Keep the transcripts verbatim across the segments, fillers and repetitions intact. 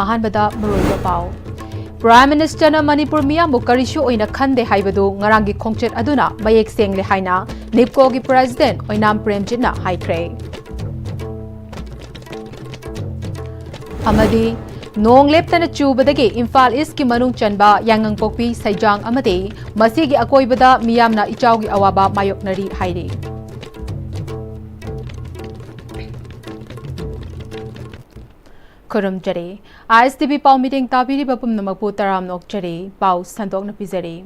ꯑꯍꯥꯟꯕꯗ ꯃꯔꯨꯑꯣꯏꯕ ꯄꯥꯎ꯫ ꯄ꯭ꯔꯥꯏꯝ ꯃꯤꯅꯤꯁꯇꯔꯅ ꯃꯅꯤꯄꯨꯔ ꯃꯤꯌꯥꯝꯕꯨ ꯀꯔꯤꯁꯨ ꯑꯣꯏꯅ ꯈꯟꯗꯦ ꯍꯥꯏꯕꯗꯨ ꯉꯔꯥꯡꯒꯤ ꯈꯣꯡꯆꯠ ꯑꯗꯨꯅ ꯃꯌꯦꯛ ꯁꯦꯡꯂꯦ ꯍꯥꯏꯅ ꯅꯤꯞꯀꯣꯒꯤ ꯄ꯭ꯔꯦꯁꯤꯗꯦꯟꯠ ꯑꯣꯏꯅꯥꯝ ꯄ꯭ꯔꯦꯝꯖꯤꯠꯅ ꯍꯥꯏꯈ꯭ꯔꯦ꯫ ꯑꯃꯗꯤ ꯅꯣꯡ ꯂꯦꯞꯇꯅ ꯆꯨꯕꯗꯒꯤ ꯏꯝꯐꯥꯜ ꯏꯁ꯭ꯠꯀꯤ ꯃꯅꯨꯡ ꯆꯟꯕ ꯌꯥꯏꯉꯪꯄꯣꯛꯄꯤ, ꯁꯩꯖꯥꯡ ꯑꯃꯗꯤ ꯃꯁꯤꯒꯤ ꯑꯀꯣꯏꯕꯗ ꯃꯤꯌꯥꯝꯅ ꯏꯆꯥꯎꯒꯤ ꯑꯋꯥꯕ ꯃꯥꯌꯣꯛꯅꯔꯤ ꯍꯥꯏꯔꯤ꯫ ꯈꯨꯔꯨꯝꯖꯔꯤ꯫ ꯑꯥꯏ ꯑꯦꯁ ꯇꯤ ꯚꯤ ꯄꯥꯎ ꯃꯤꯠꯌꯦꯡ ꯇꯥꯕꯤꯔꯤꯕ ꯄꯨꯝꯅꯃꯛꯄꯨ ꯇꯔꯥꯝꯅ ꯑꯣꯛꯆꯔꯤ꯫ ꯄꯥꯎ ꯁꯟꯗꯣꯛꯅ ꯄꯤꯖꯔꯤ꯫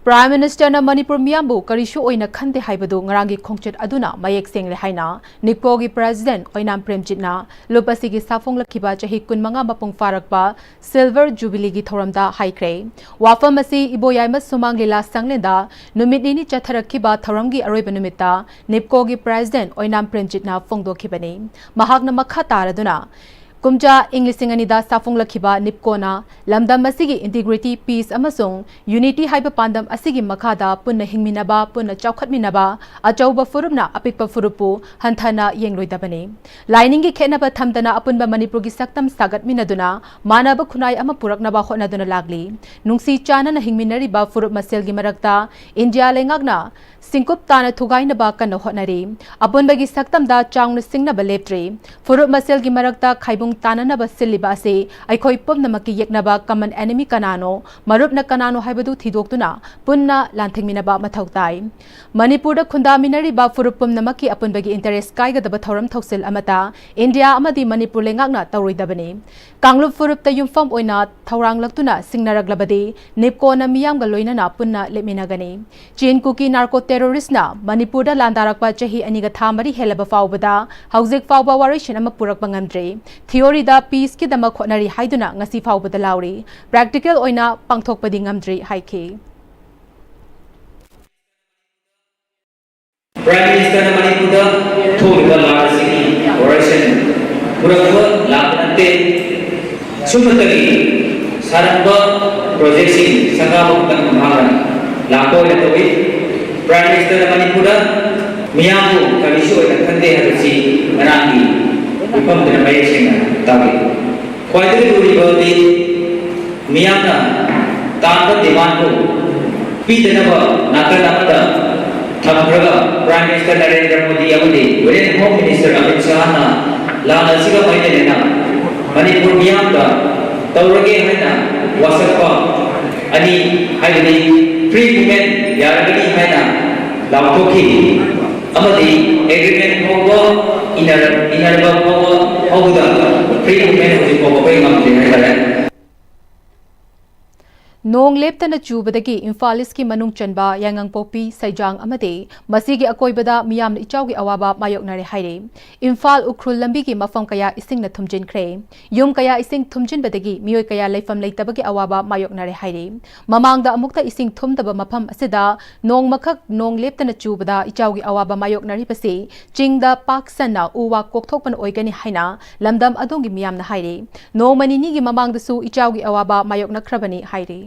ꯄ꯭ꯔꯥꯏꯝ ꯃꯤꯅꯤꯁꯇꯔꯅ ꯃꯅꯤꯄꯨꯔ ꯃꯤꯌꯥꯝꯕꯨ ꯀꯔꯤꯁꯨ ꯑꯣꯏꯅ ꯈꯟꯗꯦ ꯍꯥꯏꯕꯗꯨ ꯉꯔꯥꯡꯒꯤ ꯈꯣꯡꯆꯠ ꯑꯗꯨꯅ ꯃꯌꯦꯛ ꯁꯦꯡꯂꯦ ꯍꯥꯏꯅ ꯅꯤꯞꯀꯣꯒꯤ ꯄ꯭ꯔꯦꯁꯤꯗꯦꯟꯠ ꯑꯣꯏꯅꯥꯝ ꯄ꯭ꯔꯦꯝꯖꯤꯠꯅ ꯂꯨꯞ ꯑꯁꯤꯒꯤ ꯁꯥꯐꯣꯡꯂꯛꯈꯤꯕ ꯆꯍꯤ ꯀꯨꯟꯃꯉꯥ ꯃꯄꯨꯡ ꯐꯥꯔꯛꯄ ꯁꯤꯜꯚꯔ ꯖꯨꯕꯤꯂꯤꯒꯤ ꯊꯧꯔꯝꯗ ꯍꯥꯏꯈ꯭ꯔꯦ꯫ ꯋꯥꯐꯝ ꯑꯁꯤ ꯏꯕꯣꯌꯥꯏꯃ ꯁꯨꯃꯥꯡ ꯂꯤꯂꯥ ꯁꯪꯂꯦꯟꯗ ꯅꯨꯃꯤꯠ ꯅꯤꯅꯤ ꯆꯠꯊꯔꯛꯈꯤꯕ ꯊꯧꯔꯝꯒꯤ ꯑꯔꯣꯏꯕ ꯅꯨꯃꯤꯠꯇ ꯅꯤꯞꯀꯣꯒꯤ ꯄ꯭ꯔꯦꯁꯤꯗꯦꯟꯠ ꯑꯣꯏꯅꯥꯝ ꯄ꯭ꯔꯦꯝꯖꯤꯠꯅ ꯐꯣꯡꯗꯣꯛꯈꯤꯕꯅꯤ꯫ ꯃꯍꯥꯛꯅ ꯃꯈꯥ ꯇꯥꯔꯗꯨꯅ, ꯀꯨꯝꯖꯥ ꯏꯪ ꯂꯤꯁꯤꯡ ꯑꯅꯤꯗ ꯁꯥꯐꯣꯡꯂꯛꯈꯤꯕ ꯅꯤꯞꯀꯣꯅ ꯂꯝꯗꯝ ꯑꯁꯤꯒꯤ ꯏꯟꯇꯤꯒ꯭ꯔꯤꯇꯤ, ꯄꯤꯁ ꯑꯃꯁꯨꯡ ꯌꯨꯅꯤꯇꯤ ꯍꯥꯏꯕ ꯄꯥꯟꯗꯝ ꯑꯁꯤꯒꯤ ꯃꯈꯥꯗ ꯄꯨꯟꯅ ꯍꯤꯡꯃꯤꯟꯅꯕ, ꯄꯨꯟꯅ ꯆꯥꯎꯈꯠꯃꯤꯟꯅꯕ, ꯑꯆꯧꯕ ꯐꯨꯔꯨꯞꯅ ꯑꯄꯤꯛꯄ ꯐꯨꯔꯨꯞꯄꯨ ꯍꯟꯊꯅ ꯌꯦꯡꯂꯣꯏꯗꯕꯅꯤ꯫ ꯂꯥꯏꯅꯤꯡꯒꯤ ꯈꯦꯠꯅꯕ ꯊꯝꯗꯅ ꯑꯄꯨꯟꯕ ꯃꯅꯤꯄꯨꯔꯒꯤ ꯁꯛꯇꯝ ꯁꯥꯒꯠꯃꯤꯟꯅꯗꯨꯅ ꯃꯥꯟꯅꯕ ꯈꯨꯟꯅꯥꯏ ꯑꯃ ꯄꯨꯔꯛꯅꯕ ꯍꯣꯠꯅꯗꯨꯅ ꯂꯥꯛꯂꯤ꯫ ꯅꯨꯡꯁꯤ ꯆꯥꯟꯅꯅ ꯍꯤꯡꯃꯤꯟꯅꯔꯤꯕ ꯐꯨꯔꯨꯞ ꯃꯁꯦꯜꯒꯤ ꯃꯔꯛꯇ ꯏꯟꯗꯤꯌꯥ ꯂꯩꯉꯥꯛꯅ ꯁꯤꯡꯀꯨꯞ ꯇꯥꯅ ꯊꯨꯒꯥꯏꯅꯕ ꯀꯟꯅ ꯍꯣꯠꯅꯔꯤ꯫ ꯑꯄꯨꯟꯕꯒꯤ ꯁꯛꯇꯝꯗ ꯆꯥꯎꯅ ꯁꯤꯡꯅꯕ ꯂꯦꯞꯇ꯭ꯔꯤ꯫ ꯐꯨꯔꯨꯞ ꯃꯁꯦꯜꯒꯤ ꯃꯔꯛꯇ ꯈꯥꯏꯕꯨꯡ ꯇꯥꯅꯅꯕ ꯁꯤꯜꯂꯤꯕ ꯑꯁꯤ ꯑꯩꯈꯣꯏ ꯄꯨꯝꯅꯃꯛꯀꯤ ꯌꯦꯛꯅꯕ common enemy ꯀꯅꯥꯅꯣ, ꯃꯔꯨꯞꯅ ꯀꯅꯥꯅꯣ ꯍꯥꯏꯕꯗꯨ ꯊꯤꯗꯣꯛꯇꯨꯅ ꯄꯨꯟꯅ ꯂꯥꯟꯊꯦꯡꯃꯤꯟꯅꯕ ꯃꯊꯧ ꯇꯥꯏ꯫ ꯃꯅꯤꯄꯨꯔꯗ ꯈꯨꯟꯗꯥꯃꯤꯟꯅꯔꯤꯕ ꯐꯨꯔꯨꯞ ꯄꯨꯝꯅꯃꯛꯀꯤ ꯑꯄꯨꯟꯕꯒꯤ interest ꯀꯥꯏꯒꯗꯕ ꯊꯧꯔꯝ ꯊꯧꯁꯤꯜ ꯑꯃꯠꯇ ꯏꯟꯗꯤꯌꯥ ꯑꯃꯗꯤ ꯃꯅꯤꯄꯨꯔ ꯂꯩꯉꯥꯛꯅ ꯇꯧꯔꯣꯏꯗꯕꯅꯤ꯫ ꯀꯥꯡꯂꯨꯞ ꯐꯨꯔꯨꯞꯇ ꯌꯨꯝꯐꯝ ꯑꯣꯏꯅ ꯊꯧꯔꯥꯡꯂꯛꯇꯨꯅ ꯁꯤꯡꯅꯔꯛꯂꯕꯗꯤ ꯅꯤꯞꯀꯣꯅ ꯃꯤꯌꯥꯝꯒ ꯂꯣꯏꯅꯅ ꯄꯨꯟꯅ ꯂꯦꯞꯃꯤꯟꯅꯒꯅꯤ꯫ ꯆꯤꯟ ꯀꯨꯀꯤ narco terroristꯅ ꯃꯅꯤꯄꯨꯔꯗ ꯂꯥꯟꯗꯥꯔꯛꯄ ꯆꯍꯤ ꯑꯅꯤꯒ ꯊꯥ ꯃꯔꯤ ꯍꯦꯜꯂꯕ ꯐꯥꯎꯕꯗ ꯍꯧꯖꯤꯛ ꯐꯥꯎꯕ ꯋꯥꯔꯣꯏꯁꯤꯟ ꯑꯃ ꯄꯨꯔꯛꯄ ꯉꯝꯗ꯭ꯔꯤ꯫ Theoryꯗ peaceꯀꯤꯗꯃꯛ ꯍꯣꯠꯅꯔꯤ ꯍꯥꯏꯗꯨꯅ ꯉꯁꯤ ꯐꯥꯎꯕꯗ ꯂꯥꯎꯔꯤ꯫ Practical ꯑꯣꯏꯅ ꯄꯥꯡꯊꯣꯛꯄꯗꯤ ꯉꯝꯗ꯭ꯔꯤ ꯍꯥꯏꯈꯤ꯫ ꯄ꯭ꯔꯥꯏꯝ ꯃꯤꯅꯤꯁꯇꯔꯅ ꯃꯅꯤꯄꯨꯔꯗ ꯊꯣꯛꯂꯤꯕ ꯂꯥꯟ ꯑꯁꯤꯒꯤ ꯋꯥꯔꯣꯏꯁꯤꯟ ꯄꯨꯔꯛꯄ ꯂꯥꯛꯄ ꯅꯠꯇꯦ꯫ ꯁꯨꯞꯅꯇꯒꯤ ꯁꯥꯔꯝꯕ ꯄ꯭ꯔꯣꯖꯦꯛꯁꯤꯡ ꯁꯪꯒꯥꯕ ꯈꯛꯇꯪ ꯃꯍꯥꯛꯅ ꯂꯥꯛꯄ ꯑꯣꯏꯅ ꯇꯧꯏ꯫ ꯄ꯭ꯔꯥꯏꯝ ꯃꯤꯅꯤꯁꯇꯔꯅ ꯃꯅꯤꯄꯨꯔꯗ ꯃꯤꯌꯥꯝꯕꯨ ꯀꯔꯤꯁꯨ ꯑꯣꯏꯅ ꯈꯟꯗꯦ ꯍꯥꯏꯕꯁꯤ ꯉꯔꯥꯡꯒꯤ ꯃꯤꯐꯝꯗꯨꯅ ꯃꯌꯦꯛ ꯁꯦꯡꯅ ꯇꯥꯛꯂꯤ꯫ ꯈ꯭ꯋꯥꯏꯗꯒꯤ ꯂꯨꯔꯤꯕꯗꯤ ꯃꯤꯌꯥꯝꯅ ꯇꯥꯟꯕ ꯗꯤꯃꯥꯟꯕꯨ ꯄꯤꯗꯅꯕ ꯅꯥꯀꯟ ꯑꯃꯗ ꯊꯝꯈ꯭ꯔꯒ ꯄ꯭ꯔꯥꯏꯝ ꯃꯤꯅꯤꯁꯇꯔ ꯅꯔꯦꯟꯗ꯭ꯔ ꯃꯣꯗꯤ ꯑꯃꯗꯤ ꯌꯨꯅꯤꯌꯟ ꯍꯣꯝ ꯃꯤꯅꯤꯁꯇꯔ ꯑꯃꯤꯠ ꯁꯥꯍꯅ ꯂꯥꯟ ꯑꯁꯤꯒ ꯃꯔꯤ ꯂꯩꯅꯅ ꯃꯅꯤꯄꯨꯔ ꯃꯤꯌꯥꯝꯗ ꯇꯧꯔꯒꯦ ꯍꯥꯏꯅ ꯋꯥꯁꯛꯄ ꯑꯅꯤ, ꯍꯥꯏꯕꯗꯤ ꯐ꯭ꯔꯤ ꯃꯨꯚꯃꯦꯟ ꯌꯥꯔꯒꯅꯤ ꯍꯥꯏꯅ ꯂꯥꯎꯊꯣꯛꯈꯤ ꯑꯃꯗꯤ ꯑꯦꯒ꯭ꯔꯤꯃꯦꯟ ꯐꯥꯎꯕ ꯏꯅꯔ-, ꯏꯅꯔꯕ ꯐꯥꯎꯕ ꯐꯥꯎꯕꯗ ꯐ꯭ꯔꯤ ꯃꯨꯚꯃꯦꯟ ꯍꯧꯖꯤꯛ ꯐꯥꯎꯕ ꯑꯩꯈꯣꯏ ꯉꯝꯗ꯭ꯔꯤ ꯍꯥꯏꯇꯥꯔꯦ꯫ ꯅꯣꯡ ꯂꯦꯞꯇꯅ ꯆꯨꯕꯗꯒꯤ ꯏꯝꯐꯥꯜ ꯏꯁꯀꯤ ꯃꯅꯨꯡ ꯆꯟꯕ ꯌꯥꯏꯉꯪꯄꯣꯛꯄꯤ, ꯁꯩꯖꯥꯡ ꯑꯃꯗꯤ ꯃꯁꯤꯒꯤ ꯑꯀꯣꯏꯕꯗ ꯃꯤꯌꯥꯝꯅ ꯏꯆꯥꯎꯒꯤ ꯑꯋꯥꯕ ꯃꯥꯌꯣꯛꯅꯔꯦ ꯍꯥꯏꯔꯤ꯫ ꯏꯝꯐꯥꯜ ꯎꯈ꯭ꯔꯨꯜ ꯂꯝꯕꯤꯒꯤ ꯃꯐꯝ ꯀꯌꯥ ꯏꯁꯤꯡꯅ ꯊꯨꯝꯖꯤꯟꯈ꯭ꯔꯦ꯫ ꯌꯨꯝ ꯀꯌꯥ ꯏꯁꯤꯡ ꯊꯨꯝꯖꯤꯟꯕꯗꯒꯤ ꯃꯤꯑꯣꯏ ꯀꯌꯥ ꯂꯩꯐꯝ ꯂꯩꯇꯕꯒꯤ ꯑꯋꯥꯕ ꯃꯥꯌꯣꯛꯅꯔꯦ ꯍꯥꯏꯔꯤ꯫ ꯃꯃꯥꯡꯗ ꯑꯃꯨꯛꯇ ꯏꯁꯤꯡ ꯊꯨꯝꯗꯕ ꯃꯐꯝ ꯑꯁꯤꯗ ꯅꯣꯡꯃꯈꯛ ꯅꯣꯡ ꯂꯦꯞꯇꯅ ꯆꯨꯕꯗ ꯏꯆꯥꯎꯒꯤ ꯑꯋꯥꯕ ꯃꯥꯌꯣꯛꯅꯔꯤꯕꯁꯤ ꯆꯤꯡꯗ ꯄꯥꯛ ꯁꯟꯅ ꯎ ꯋꯥ ꯀꯣꯛꯊꯣꯛꯄꯅ ꯑꯣꯏꯒꯅꯤ ꯍꯥꯏꯅ ꯂꯝꯗꯝ ꯑꯗꯣꯝꯒꯤ ꯃꯤꯌꯥꯝꯅ ꯍꯥꯏꯔꯤ꯫ ꯅꯣꯡꯃ ꯅꯤꯅꯤꯒꯤ ꯃꯃꯥꯡꯗꯁꯨ ꯏꯆꯥꯎꯒꯤ ꯑꯋꯥꯕ ꯃꯥꯌꯣꯛꯅꯈ꯭ꯔꯕꯅꯤ ꯍꯥꯏꯔꯤ꯫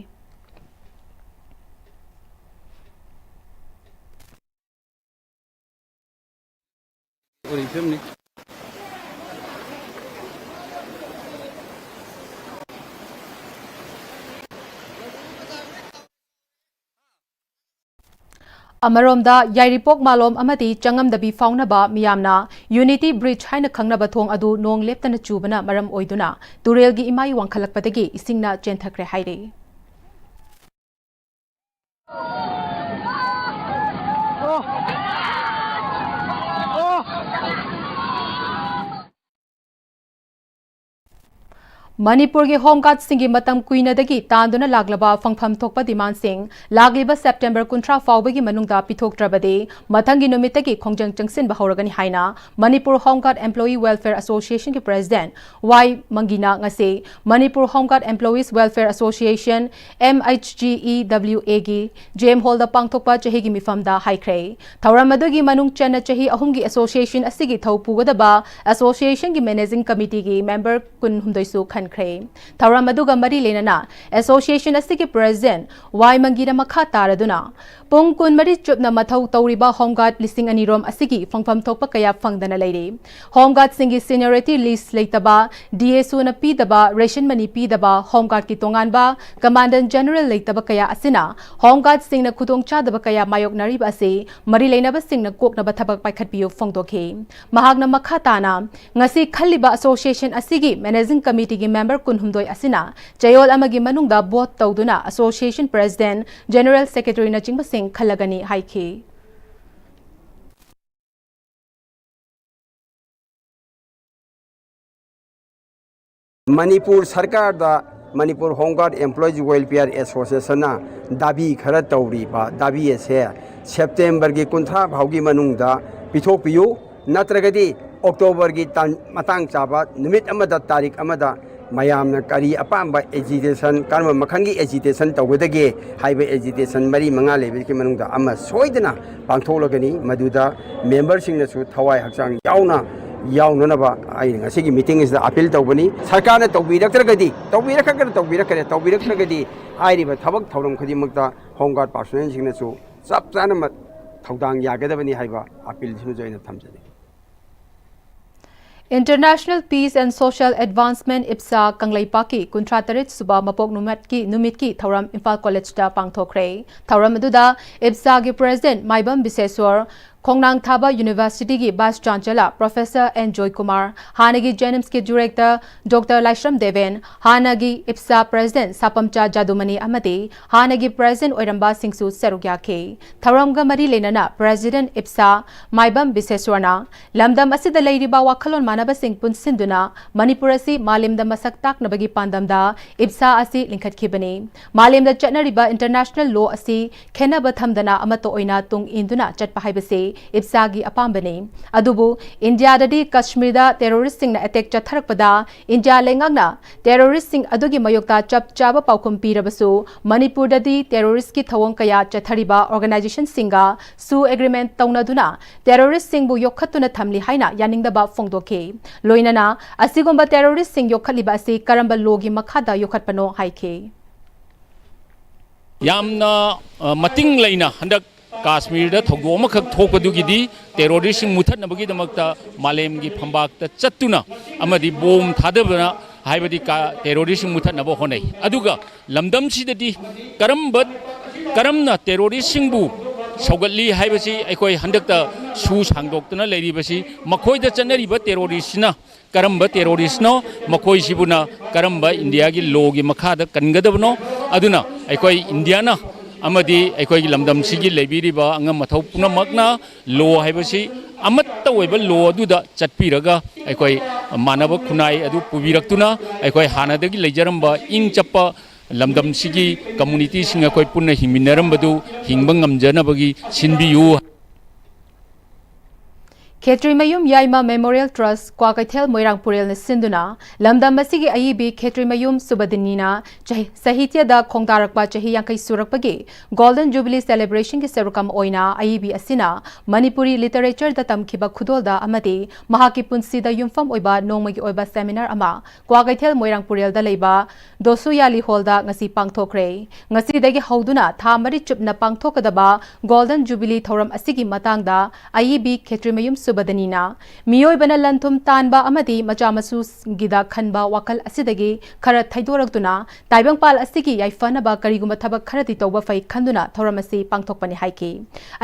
ꯑꯃꯔꯣꯝꯗ, ꯌꯥꯏꯔꯤꯄꯣꯛ ꯃꯥꯂꯣꯝ ꯑꯃꯗꯤ ꯆꯉꯝꯗꯕꯤ ꯐꯥꯎꯅꯕ ꯃꯤꯌꯥꯝꯅ ꯌꯨꯅꯤꯇꯤ ꯕ꯭ꯔꯤꯖ ꯍꯥꯏꯅ ꯈꯪꯅꯕ ꯊꯣꯡ ꯑꯗꯨ ꯅꯣꯡ ꯂꯦꯞꯇꯅ ꯆꯨꯕꯅ ꯃꯔꯝ ꯑꯣꯏꯗꯨꯅ ꯇꯨꯔꯦꯜꯒꯤ ꯏꯃꯥꯏ ꯋꯥꯡꯈꯠꯂꯛꯄꯗꯒꯤ ꯏꯁꯤꯡꯅ ꯆꯦꯟꯊꯈ꯭ꯔꯦ ꯍꯥꯏꯔꯤ꯫ ꯃꯅꯤꯄꯨꯔꯒꯤ ꯍꯣꯝ ꯒꯥꯔꯗꯁꯤꯡꯒꯤ ꯃꯇꯝ ꯀꯨꯏꯅꯗꯒꯤ ꯇꯥꯟꯗꯨꯅ ꯂꯥꯛꯂꯕ ꯐꯪꯐꯝ ꯊꯣꯛꯄ ꯗꯤꯃꯥꯟꯁꯤꯡ ꯂꯥꯛꯂꯤꯕ ꯁꯦꯞꯇꯦꯝꯕꯔ ꯀꯨꯟꯊ꯭ꯔꯥ ꯐꯥꯎꯕꯒꯤ ꯃꯅꯨꯡꯗ ꯄꯤꯊꯣꯛꯇ꯭ꯔꯕꯗꯤ ꯃꯊꯪꯒꯤ ꯅꯨꯃꯤꯠꯇꯒꯤ ꯈꯣꯡꯖꯪ ꯆꯪꯁꯤꯟꯕ ꯍꯧꯔꯒꯅꯤ ꯍꯥꯏꯅ Manipur home guard employee welfare ꯑꯦꯁꯣꯁꯤꯌꯦꯁꯟꯒꯤ ꯄ꯭ꯔꯦꯁꯤꯗꯦꯟꯠ ꯋꯥꯏ ꯃꯪꯒꯤꯅ ꯉꯁꯤ Manipur home guard employees welfare association, M H G E W ꯑꯦꯒꯤ ꯖꯦꯝ ꯍꯣꯜꯗ ꯄꯥꯡꯊꯣꯛꯄ ꯆꯍꯤꯒꯤ ꯃꯤꯐꯝꯗ ꯍꯥꯏꯈ꯭ꯔꯦ꯫ ꯊꯧꯔꯝ ꯑꯗꯨꯒꯤ ꯃꯅꯨꯡ ꯆꯟꯅ ꯆꯍꯤ ꯑꯍꯨꯝꯒꯤ ꯑꯦꯁꯣꯁꯤꯌꯦꯁꯟ ꯑꯁꯤꯒꯤ ꯊꯧ ꯄꯨꯒꯗꯕ ꯑꯦꯁꯣꯁꯤꯌꯦꯁꯟꯒꯤ ꯃꯦꯅꯦꯖꯤꯡ ꯀꯃꯤꯇꯤꯒꯤ ꯃꯦꯝꯕꯔ ꯀꯨꯟꯍꯨꯝꯗꯣꯏꯁꯨ ꯈꯟꯈ꯭ꯔꯦ꯫ ꯊꯧꯔꯝ ꯑꯗꯨꯒ ꯃꯔꯤ ꯂꯩꯅꯅ ꯑꯦꯁꯣꯁꯤꯌꯦꯁꯟ ꯑꯁꯤꯒꯤ ꯄ꯭ꯔꯦꯁꯤꯗꯦꯟꯠ ꯋꯥꯏ ꯃꯪꯒꯤꯅ ꯃꯈꯥ ꯇꯥꯔꯗꯨꯅ ꯄꯨꯡ ꯀꯨꯟꯃꯔꯤ ꯆꯨꯞꯅ ꯃꯊꯧ ꯇꯧꯔꯤꯕ ꯍꯣꯝ ꯒꯥꯔꯗ ꯂꯤꯁꯤꯡ ꯑꯅꯤ ꯔꯣꯝ ꯑꯁꯤꯒꯤ ꯐꯪꯐꯝ ꯊꯣꯛꯄ ꯀꯌꯥ ꯐꯪꯗꯅ ꯂꯩꯔꯤ꯫ ꯍꯣꯝ ꯒꯥꯔꯗꯁꯤꯡꯒꯤ seniority list ꯂꯩꯇꯕ, DSOꯅ ꯄꯤꯗꯕ, ration money ꯄꯤꯗꯕ, ꯍꯣꯝ ꯒꯥꯔꯗꯀꯤ ꯇꯣꯉꯥꯟꯕ commandant general ꯂꯩꯇꯕ ꯀꯌꯥ ꯑꯁꯤꯅ ꯍꯣꯝ ꯒꯥꯔꯗꯁꯤꯡꯅ ꯈꯨꯗꯣꯡꯆꯥꯗꯕ ꯀꯌꯥ ꯃꯥꯌꯣꯛꯅꯔꯤꯕ ꯑꯁꯤ ꯃꯔꯤ ꯂꯩꯅꯕꯁꯤꯡꯅ ꯀꯣꯛꯅꯕ ꯊꯕꯛ ꯄꯥꯏꯈꯠꯄꯤꯌꯨ ꯐꯣꯡꯗꯣꯛꯈꯤ꯫ ꯃꯍꯥꯛꯅ ꯃꯈꯥ ꯇꯥꯅ, ꯉꯁꯤ ꯈꯜꯂꯤꯕ association ꯑꯁꯤꯒꯤ managing committeeꯒꯤ member ꯀꯨꯟꯍꯨꯝꯗꯣꯏ ꯑꯁꯤꯅ ꯆꯌꯣꯜ ꯑꯃꯒꯤ ꯃꯅꯨꯡꯗ vote ꯇꯧꯗꯨꯅ association president, general secretaryꯅꯆꯤꯡꯕꯁꯤꯡ ꯈꯜꯂꯒꯅꯤ ꯍꯥꯏꯈꯤ꯫ ꯃꯅꯤꯄꯨꯔ ꯁꯔꯀꯥꯔꯗ Manipur home guard employees welfare ꯑꯦꯁꯣꯁꯤꯌꯦꯁꯟꯅ ꯗꯥꯕꯤ ꯈꯔ ꯇꯧꯔꯤꯕ ꯗꯥꯕꯤ ꯑꯁꯦ ꯁꯦꯞꯇꯦꯝꯕꯔꯒꯤ ꯀꯨꯟꯊ꯭ꯔꯥ ꯐꯥꯎꯒꯤ ꯃꯅꯨꯡꯗ ꯄꯤꯊꯣꯛꯄꯤꯌꯨ, ꯅꯠꯇ꯭ꯔꯒꯗꯤ ꯑꯣꯛꯇꯣꯕꯔꯒꯤ ꯇꯥꯡ, ꯃꯇꯥꯡ ꯆꯥꯕ ꯅꯨꯃꯤꯠ ꯑꯃꯗ, ꯇꯥꯔꯤꯛ ꯑꯃꯗ ꯃꯌꯥꯝꯅ ꯀꯔꯤ ꯑꯄꯥꯝꯕ agitation, ꯀꯔꯝꯕ ꯃꯈꯜꯒꯤ agitation ꯇꯧꯒꯗꯒꯦ ꯍꯥꯏꯕ agitation ꯃꯔꯤ ꯃꯉꯥ ꯂꯩꯕꯒꯤ ꯃꯅꯨꯡꯗ ꯑꯃ ꯁꯣꯏꯗꯅ ꯄꯥꯡꯊꯣꯛꯂꯒꯅꯤ꯫ ꯃꯗꯨꯗ ꯃꯦꯝꯕꯔꯁꯤꯡꯅꯁꯨ ꯊꯋꯥꯏ ꯍꯛꯆꯥꯡ ꯌꯥꯎꯅ ꯌꯥꯎꯅꯅꯕ ꯑꯩꯅ ꯉꯁꯤꯒꯤ meeting ꯑꯁꯤꯗ appeal ꯇꯧꯕꯅꯤ꯫ ꯁꯔꯀꯥꯔꯅ ꯇꯧꯕꯤꯔꯛꯇ꯭ꯔꯒꯗꯤ, ꯇꯧꯕꯤꯔꯛꯈ꯭ꯔꯒꯅ ꯇꯧꯕꯤꯔꯛꯈ꯭ꯔꯦ, ꯇꯧꯕꯤꯔꯛꯇ꯭ꯔꯒꯗꯤ ꯍꯥꯏꯔꯤꯕ ꯊꯕꯛ ꯊꯧꯔꯝ ꯈꯨꯗꯤꯡꯃꯛꯇ ꯍꯣꯝ ꯒꯥꯔꯗ personnelꯁꯤꯡꯅꯁꯨ ꯆꯞ ꯆꯥꯅ ꯃ-, ꯊꯧꯗꯥꯡ ꯌꯥꯒꯗꯕꯅꯤ ꯍꯥꯏꯕ appealꯁꯤꯃꯁꯨ ꯑꯩꯅ ꯊꯝꯖꯅꯤꯡꯏ꯫ International Peace and Social Advancement, IPSA, ꯀꯪꯂꯩꯄꯥꯛꯀꯤ ꯀꯨꯟꯊ꯭ꯔꯥ ꯇꯔꯦꯠ ꯁꯨꯕ ꯃꯄꯣꯛ ꯅꯨꯃꯤꯠꯀꯤ, ꯅꯨꯃꯤꯠꯀꯤ ꯊꯧꯔꯝ ꯏꯝꯐꯥꯜ ꯀꯣꯂꯦꯖꯇ ꯄꯥꯡꯊꯣꯛꯈ꯭ꯔꯦ꯫ ꯊꯧꯔꯝ ꯑꯗꯨꯗ IPSAꯒꯤ president ꯃꯥꯏꯕꯝ ꯕꯤꯁꯦꯁꯣꯔ, ꯈꯣꯡꯅꯥꯡ ꯊꯥꯕ ꯌꯨꯅꯤꯚꯔꯁꯤꯇꯤꯒꯤ vice chancellor professor and Joykumar, ꯍꯥꯟꯅꯒꯤ JNIMSꯀꯤ director Doctor ꯂꯥꯏꯁ꯭ꯔꯝ ꯗꯦꯕꯦꯟ, ꯍꯥꯟꯅꯒꯤ IPSA president ꯁꯥꯄꯝꯆꯥ ꯖꯥꯗꯨꯃꯅꯤ ꯑꯃꯗꯤ ꯍꯥꯟꯅꯒꯤ president ꯑꯣꯏꯔꯝꯕꯁꯤꯡꯁꯨ ꯁꯔꯨꯛ ꯌꯥꯈꯤ꯫ ꯊꯧꯔꯝꯒ ꯃꯔꯤ ꯂꯩꯅꯅ president IPSA ꯃꯥꯏꯕꯝ ꯕꯤꯁꯦꯁꯣꯔꯅ ꯂꯝꯗꯝ ꯑꯁꯤꯗ ꯂꯩꯔꯤꯕ ꯋꯥꯈꯜꯂꯣꯟ ꯃꯥꯟꯅꯕꯁꯤꯡ ꯄꯨꯟꯁꯤꯟꯗꯨꯅ ꯃꯅꯤꯄꯨꯔ ꯑꯁꯤ ꯃꯥꯂꯦꯝꯗ ꯃꯁꯛ ꯇꯥꯛꯅꯕꯒꯤ ꯄꯥꯟꯗꯝꯗ IPSA ꯑꯁꯤ ꯂꯤꯡꯈꯠꯈꯤꯕꯅꯤ꯫ ꯃꯥꯂꯦꯝꯗ ꯆꯠꯅꯔꯤꯕ international law ꯑꯁꯤ ꯈꯦꯟꯅꯕ ꯊꯝꯗꯅ ꯑꯃꯠꯇ ꯑꯣꯏꯅ ꯇꯨꯡ ꯏꯟꯗꯨꯅ ꯆꯠꯄ ꯍꯥꯏꯕꯁꯤ IPSAꯒꯤ ꯑꯄꯥꯝꯕꯅꯤ꯫ ꯑꯗꯨꯕꯨ ꯏꯟꯗꯤꯌꯥꯗꯗꯤ ꯀꯥꯁꯃꯤꯔꯗ terroristꯁꯤꯡꯅ attack ꯆꯠꯊꯔꯛꯄꯗ ꯏꯟꯗꯤꯌꯥ ꯂꯩꯉꯥꯛꯅ terroristꯁꯤꯡ ꯑꯗꯨꯒꯤ ꯃꯥꯌꯣꯛꯇ ꯆꯞ ꯆꯥꯕ ꯄꯥꯎꯈꯨꯝ ꯄꯤꯔꯕꯁꯨ, ꯃꯅꯤꯄꯨꯔꯗꯗꯤ terroristꯀꯤ ꯊꯧꯑꯣꯡ ꯀꯌꯥ ꯆꯠꯊꯔꯤꯕ organizationꯁꯤꯡꯒ ꯁꯨ agreement ꯇꯧꯅꯗꯨꯅ terroristꯁꯤꯡꯕꯨ ꯌꯣꯛꯈꯠꯇꯨꯅ ꯊꯝꯂꯤ ꯍꯥꯏꯅ ꯌꯥꯅꯤꯡꯗꯕ ꯐꯣꯡꯗꯣꯛꯈꯤ꯫ ꯂꯣꯏꯅꯅ ꯑꯁꯤꯒꯨꯝꯕ terroristꯁꯤꯡ ꯌꯣꯛꯈꯠꯂꯤꯕ ꯑꯁꯤ ꯀꯔꯝꯕ lawꯒꯤ ꯃꯈꯥꯗ ꯌꯣꯛꯈꯠꯄꯅꯣ ꯍꯥꯏꯈꯤ꯫ ꯌꯥꯝꯅ, ꯑ, ꯃꯇꯤꯡ ꯂꯩꯅ ꯍꯟꯗꯛ ꯀꯥꯁꯃꯤꯔꯗ ꯊꯧꯗꯣꯛ ꯑꯃꯈꯛ ꯊꯣꯛꯄꯗꯨꯒꯤꯗꯤ ꯇꯦꯔꯣꯔꯤꯁꯁꯤꯡ ꯃꯨꯊꯠꯅꯕꯒꯤꯗꯃꯛꯇ ꯃꯥꯂꯦꯝꯒꯤ ꯐꯝꯕꯥꯛꯇ ꯆꯠꯇꯨꯅ ꯑꯃꯗꯤ ꯕꯣꯝ ꯊꯥꯗꯕꯅ ꯍꯥꯏꯕꯗꯤ ꯀꯥ-, ꯇꯦꯔꯣꯔꯤꯁꯁꯤꯡ ꯃꯨꯊꯠꯅꯕ ꯍꯣꯠꯅꯩ꯫ ꯑꯗꯨꯒ ꯂꯝꯗꯝꯁꯤꯗꯗꯤ ꯀꯔꯝꯕ, ꯀꯔꯝꯅ ꯇꯦꯔꯣꯔꯤꯁꯁꯤꯡꯕꯨ ꯁꯧꯒꯠꯂꯤ ꯍꯥꯏꯕꯁꯤ ꯑꯩꯈꯣꯏ ꯍꯟꯗꯛꯇ ꯁꯨ ꯁꯥꯡꯗꯣꯛꯇꯨꯅ ꯂꯩꯔꯤꯕꯁꯤ ꯃꯈꯣꯏꯗ ꯆꯠꯅꯔꯤꯕ ꯇꯦꯔꯣꯔꯤꯁꯁꯤꯅ ꯀꯔꯝꯕ ꯇꯦꯔꯣꯔꯤꯁꯅꯣ, ꯃꯈꯣꯏꯁꯤꯕꯨꯅ ꯀꯔꯝꯕ ꯏꯟꯗꯤꯌꯥꯒꯤ ꯂꯣꯒꯤ ꯃꯈꯥꯗ ꯀꯟꯒꯗꯕꯅꯣ? ꯑꯗꯨꯅ ꯑꯩꯈꯣꯏ ꯏꯟꯗꯤꯌꯥꯅ ꯑꯃꯗꯤ ꯑꯩꯈꯣꯏꯒꯤ ꯂꯝꯗꯝꯁꯤꯒꯤ ꯂꯩꯕꯤꯔꯤꯕ ꯑꯉꯝ ꯑꯊꯧ ꯄꯨꯝꯅꯃꯛꯅ ꯂꯣ ꯍꯥꯏꯕꯁꯤ ꯑꯃꯠꯇ ꯑꯣꯏꯕ ꯂꯣ ꯑꯗꯨꯗ ꯆꯠꯄꯤꯔꯒ ꯑꯩꯈꯣꯏ ꯃꯥꯟꯅꯕ ꯈꯨꯟꯅꯥꯏ ꯑꯗꯨ ꯄꯨꯕꯤꯔꯛꯇꯨꯅ ꯑꯩꯈꯣꯏ ꯍꯥꯟꯅꯗꯒꯤ ꯂꯩꯖꯔꯝꯕ ꯏꯪ ꯆꯞꯄ ꯂꯝꯗꯝꯁꯤꯒꯤ ꯀꯝꯃꯨꯅꯤꯇꯤꯁꯤꯡ ꯑꯩꯈꯣꯏ ꯄꯨꯟꯅ ꯍꯤꯡꯃꯤꯟꯅꯔꯝꯕꯗꯨ ꯍꯤꯡꯕ ꯉꯝꯖꯅꯕꯒꯤ ꯁꯤꯟꯕꯤꯌꯨ꯫ ꯈꯦꯇ꯭ꯔꯤꯃꯌꯨꯝ ꯌꯥꯏꯃ Memorial Trust, ꯀ꯭ꯋꯥꯀꯩꯊꯦꯜ, ꯃꯣꯏꯔꯥꯡ ꯄꯨꯔꯦꯜꯅ ꯁꯤꯟꯗꯨꯅ ꯂꯝꯗꯝ ꯑꯁꯤꯒꯤ ꯑꯏꯕꯤ ꯈꯦꯇ꯭ꯔꯤꯃꯌꯨꯝ ꯁꯨꯕꯗꯤꯅꯤꯅ ꯆꯍꯤ-, ꯁꯥꯍꯤꯇ꯭ꯌꯗ ꯈꯣꯡꯗꯥꯔꯛꯄ ꯆꯍꯤ ꯌꯥꯡꯈꯩ ꯁꯨꯔꯛꯄꯒꯤ Golden Jubilee Celebrationꯒꯤ ꯁꯔꯨꯛ ꯑꯃ ꯑꯣꯏꯅ ꯑꯏꯕꯤ ꯑꯁꯤꯅ ꯃꯅꯤꯄꯨꯔꯤ ꯂꯤꯇꯔꯦꯆꯔꯗ ꯇꯝꯈꯤꯕ ꯈꯨꯗꯣꯜꯗ ꯑꯃꯗꯤ ꯃꯍꯥꯛꯀꯤ ꯄꯨꯟꯁꯤꯗ ꯌꯨꯝꯐꯝ ꯑꯣꯏꯕ ꯅꯣꯡꯃꯒꯤ ꯑꯣꯏꯕ ꯁꯦꯃꯤꯅꯥꯔ ꯑꯃ ꯀ꯭ꯋꯥꯀꯩꯊꯦꯜ ꯃꯣꯏꯔꯥꯡ ꯄꯨꯔꯦꯜꯗ ꯂꯩꯕ ꯗꯣꯁꯨꯌꯥꯂꯤ ꯍꯣꯜꯗ ꯉꯁꯤ ꯄꯥꯡꯊꯣꯛꯈ꯭ꯔꯦ꯫ ꯉꯁꯤꯗꯒꯤ ꯍꯧꯗꯨꯅ ꯊꯥ ꯃꯔꯤ ꯆꯨꯞꯅ ꯄꯥꯡꯊꯣꯛꯀꯗꯕ Golden Jubilee ꯊꯧꯔꯝ ꯑꯁꯤꯒꯤ ꯃꯇꯥꯡꯗ ꯑꯏꯕꯤ ꯈꯦꯇ꯭ꯔꯤꯃꯌꯨꯝ ꯁꯨꯕꯗꯅꯤꯅ ꯃꯤꯑꯣꯏꯕꯅ ꯂꯟ ꯊꯨꯝ ꯇꯥꯟꯕ ꯑꯃꯗꯤ ꯃꯆꯥ ꯃꯁꯨꯒꯤꯗ ꯈꯟꯕ ꯋꯥꯈꯜ ꯑꯁꯤꯗꯒꯤ ꯈꯔ ꯊꯩꯗꯣꯔꯛꯇꯨꯅ ꯇꯥꯏꯕꯪꯄꯥꯜ ꯑꯁꯤꯒꯤ ꯌꯥꯏꯐꯅꯕ ꯀꯔꯤꯒꯨꯝꯕ ꯊꯕꯛ ꯈꯔꯗꯤ ꯇꯧꯕ ꯐꯩ ꯈꯟꯗꯨꯅ ꯊꯧꯔꯝ ꯑꯁꯤ ꯄꯥꯡꯊꯣꯛꯄꯅꯤ ꯍꯥꯏꯈꯤ꯫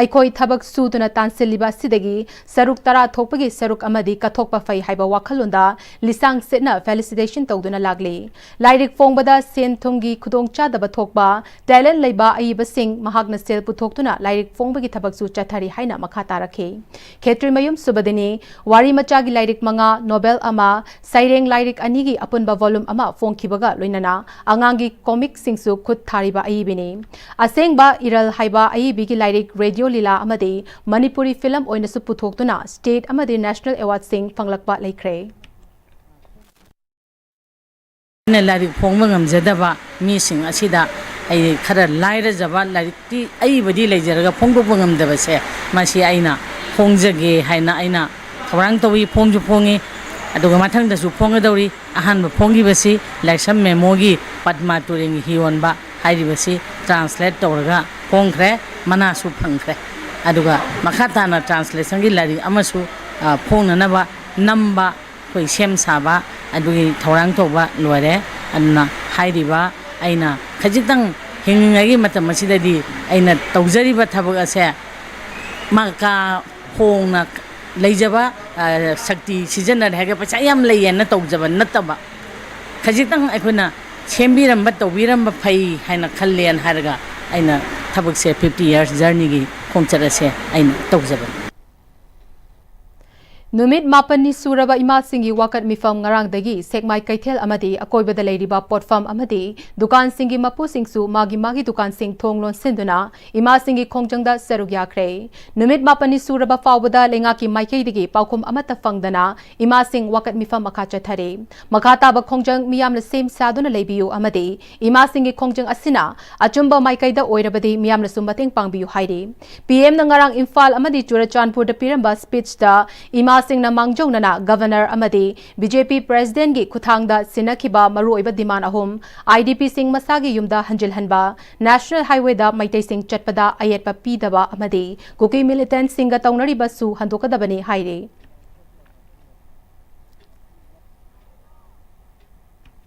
ꯑꯩꯈꯣꯏ ꯊꯕꯛ ꯁꯨꯗꯨꯅ ꯇꯥꯟꯁꯤꯜꯂꯤꯕ ꯑꯁꯤꯗꯒꯤ ꯁꯔꯨꯛ ꯇꯔꯥ ꯊꯣꯛꯄꯒꯤ ꯁꯔꯨꯛ ꯑꯃꯗꯤ ꯀꯠꯊꯣꯛꯄ ꯐꯩ ꯍꯥꯏꯕ ꯋꯥꯈꯜꯂꯣꯟꯗ ꯂꯤꯁꯥꯡ ꯁꯤꯠꯅ felicitation ꯇꯧꯗꯨꯅ ꯂꯥꯛꯂꯤ꯫ ꯂꯥꯏꯔꯤꯛ ꯐꯣꯡꯕꯗ ꯁꯦꯟ ꯊꯨꯝꯒꯤ ꯈꯨꯗꯣꯡꯆꯥꯗꯕ ꯊꯣꯛꯄ, talent ꯂꯩꯕ ꯑꯏꯕꯁꯤꯡ ꯃꯍꯥꯛꯅ ꯁꯦꯜ ꯄꯨꯊꯣꯛꯇꯨꯅ ꯂꯥꯏꯔꯤꯛ ꯐꯣꯡꯕꯒꯤ ꯊꯕꯛꯁꯨ ꯆꯠꯊꯔꯤ ꯍꯥꯏꯅ ꯃꯈꯥ ꯇꯥꯔꯛꯈꯤ꯫ ꯈꯦꯇ꯭ꯔꯤꯃꯌꯨꯝ ꯁꯨꯕꯗꯤꯅꯤ ꯋꯥꯔꯤ ꯃꯆꯥꯒꯤ ꯂꯥꯏꯔꯤꯛ ꯃꯉꯥ, novel ꯑꯃ, ꯁꯩꯔꯦꯡ ꯂꯥꯏꯔꯤꯛ ꯑꯅꯤꯒꯤ ꯑꯄꯨꯟꯕ volume ꯑꯃ ꯐꯣꯡꯈꯤꯕꯒ ꯂꯣꯏꯅꯅ ꯑꯉꯥꯡꯒꯤ comicꯁꯤꯡꯁꯨ ꯈꯨꯠ ꯊꯥꯔꯤꯕ ꯑꯏꯕꯤꯅꯤ꯫ ꯑꯁꯦꯡꯕ ꯏꯔꯜ ꯍꯥꯏꯕ ꯑꯏꯕꯤꯒꯤ ꯂꯥꯏꯔꯤꯛ, ꯔꯦꯗꯤꯑꯣ ꯂꯤꯂꯥ ꯑꯃꯗꯤ ꯃꯅꯤꯄꯨꯔꯤ film ꯑꯣꯏꯅꯁꯨ ꯄꯨꯊꯣꯛꯇꯨꯅ state ꯑꯃꯗꯤ national awardꯁꯤꯡ ꯐꯪꯂꯛꯄ ꯂꯩꯈ꯭ꯔꯦ꯫ ꯑꯩꯅ ꯂꯥꯏꯔꯤꯛ ꯐꯣꯡꯕ ꯉꯝꯖꯗꯕ ꯃꯤꯁꯤꯡ ꯑꯁꯤꯗ ꯑꯩ ꯈꯔ ꯂꯥꯏꯔꯖꯕ, ꯂꯥꯏꯔꯤꯛꯇꯤ ꯑꯏꯕꯗꯤ ꯂꯩꯖꯔꯒ ꯐꯣꯡꯗꯣꯛꯄ ꯉꯝꯗꯕꯁꯦ, ꯃꯁꯤ ꯑꯩꯅ ꯐꯣꯡꯖꯒꯦ ꯍꯥꯏꯅ ꯑꯩꯅ ꯊꯧꯔꯥꯡ ꯇꯧꯏ, ꯐꯣꯡꯁꯨ ꯐꯣꯡꯉꯤ꯫ ꯑꯗꯨꯒ ꯃꯊꯪꯗꯁꯨ ꯐꯣꯡꯒꯗꯧꯔꯤ꯫ ꯑꯍꯥꯟꯕ ꯐꯣꯡꯈꯤꯕꯁꯤ ꯂꯥꯏꯁ꯭ꯔꯝ ꯃꯦꯃꯣꯒꯤ ꯄꯗꯃꯥ ꯇꯨꯔꯦꯜꯒꯤ ꯍꯤ ꯍꯣꯟꯕ ꯍꯥꯏꯔꯤꯕꯁꯤ translate ꯇꯧꯔꯒ ꯐꯣꯡꯈ꯭ꯔꯦ, ꯃꯅꯥꯁꯨ ꯐꯪꯈ꯭ꯔꯦ꯫ ꯑꯗꯨꯒ ꯃꯈꯥ ꯇꯥꯅ translation ꯒꯤ ꯂꯥꯏꯔꯤꯛ ꯑꯃꯁꯨ, ꯑ, ꯐꯣꯡꯅꯅꯕ ꯅꯝꯕ, ꯑꯩꯈꯣꯏ ꯁꯦꯝ ꯁꯥꯕ, ꯑꯗꯨꯒꯤ ꯊꯧꯔꯥꯡ ꯇꯧꯕ ꯂꯣꯏꯔꯦ꯫ ꯑꯗꯨꯅ ꯍꯥꯏꯔꯤꯕ ꯑꯩꯅ ꯈꯖꯤꯛꯇꯪ ꯍꯤꯡꯂꯤꯉꯩꯒꯤ ꯃꯇꯝ ꯑꯁꯤꯗꯗꯤ ꯑꯩꯅ ꯇꯧꯖꯔꯤꯕ ꯊꯕꯛ ꯑꯁꯦ ꯃꯀꯥ ꯍꯣꯡꯅ ꯂꯩꯖꯕ, ꯑ, ꯁꯛꯇꯤ ꯁꯤꯖꯤꯟꯅꯔꯦ ꯍꯥꯏꯔꯒ ꯄꯩꯁꯥ ꯌꯥꯝ ꯂꯩꯌꯦꯅ ꯇꯧꯖꯕ ꯅꯠꯇꯕ, ꯈꯖꯤꯛꯇꯪ ꯑꯩꯈꯣꯏꯅ ꯁꯦꯝꯕꯤꯔꯝꯕ, ꯇꯧꯕꯤꯔꯝꯕ ꯐꯩ ꯍꯥꯏꯅ ꯈꯜꯂꯦꯅ ꯍꯥꯏꯔꯒ ꯑꯩꯅ ꯊꯕꯛꯁꯦ fifty years journey ꯒꯤ ꯈꯣꯡꯆꯠ ꯑꯁꯦ ꯑꯩꯅ ꯇꯧꯖꯕꯅꯤ꯫ ꯅꯨꯃꯤꯠ ꯃꯥꯄꯟꯅꯤ ꯁꯨꯔꯕ ꯏꯃꯥꯁꯤꯡꯒꯤ ꯋꯥꯀꯠ ꯃꯤꯐꯝ ꯉꯔꯥꯡꯗꯒꯤ ꯁꯦꯛꯃꯥꯏ ꯀꯩꯊꯦꯜ ꯑꯃꯗꯤ ꯑꯀꯣꯏꯕꯗ ꯂꯩꯔꯤꯕ ꯄꯣꯠꯐꯝ ꯑꯃꯗꯤ ꯗꯨꯀꯥꯟꯁꯤꯡꯒꯤ ꯃꯄꯨꯁꯤꯡꯁꯨ ꯃꯥꯒꯤ ꯃꯥꯒꯤ ꯗꯨꯀꯥꯟꯁꯤꯡ ꯊꯣꯡ ꯂꯣꯟꯁꯤꯟꯗꯨꯅ ꯏꯃꯥꯁꯤꯡꯒꯤ ꯈꯣꯡꯖꯪꯗ ꯁꯔꯨꯛ ꯌꯥꯈ꯭ꯔꯦ꯫ ꯅꯨꯃꯤꯠ ꯃꯥꯄꯟꯅꯤ ꯁꯨꯔꯕ ꯐꯥꯎꯕꯗ ꯂꯩꯉꯥꯛꯀꯤ ꯃꯥꯏꯀꯩꯗꯒꯤ ꯄꯥꯎꯈꯨꯝ ꯑꯃꯠꯇ ꯐꯪꯗꯅ ꯏꯃꯥꯁꯤꯡ ꯋꯥꯀꯠ ꯃꯤꯐꯝ ꯃꯈꯥ ꯆꯠꯊꯔꯤ꯫ ꯃꯈꯥ ꯇꯥꯕ ꯈꯣꯡꯖꯪ ꯃꯤꯌꯥꯝꯅ ꯁꯦꯝ ꯁꯥꯗꯨꯅ ꯂꯩꯕꯤꯌꯨ ꯑꯃꯗꯤ ꯏꯃꯥꯁꯤꯡꯒꯤ ꯈꯣꯡꯖꯪ ꯑꯁꯤꯅ ꯑꯆꯨꯝꯕ ꯃꯥꯏꯀꯩꯗ ꯑꯣꯏꯔꯕꯗꯤ ꯃꯤꯌꯥꯝꯅꯁꯨ ꯃꯇꯦꯡ ꯄꯥꯡꯕꯤꯌꯨ ꯍꯥꯏꯔꯤ꯫ ꯄꯤ ꯑꯦꯝꯅ ꯉꯔꯥꯡ ꯏꯝꯐꯥꯜ ꯑꯃꯗꯤ ꯆꯨꯔꯆꯥꯟꯄꯨꯔꯗ ꯄꯤꯔꯝꯕ speech ꯇ ꯏꯃꯥꯁꯤꯡꯅ ꯃꯥꯡꯖꯧꯅꯅ Governor ꯑꯃꯗꯤ B J P President ꯀꯤ ꯈꯨꯠꯊꯥꯡꯗ ꯁꯤꯟꯅꯈꯤꯕ ꯃꯔꯨꯑꯣꯏꯕ demand ꯑꯍꯨꯝ, I D P ꯁꯤꯡ ꯃꯁꯥꯒꯤ ꯌꯨꯝꯗ ꯍꯟꯖꯤꯜꯍꯟꯕ, National Highway ꯗ ꯃꯩꯇꯩꯁꯤꯡ ꯆꯠꯄꯗ ꯑꯌꯦꯠꯄ ꯄꯤꯗꯕ ꯑꯃꯗꯤ ꯀꯨꯀꯤ militant ꯁꯤꯡꯒ ꯇꯧꯅꯔꯤꯕꯁꯨ ꯍꯟꯗꯣꯛꯀꯗꯕꯅꯤ ꯍꯥꯏꯔꯤ꯫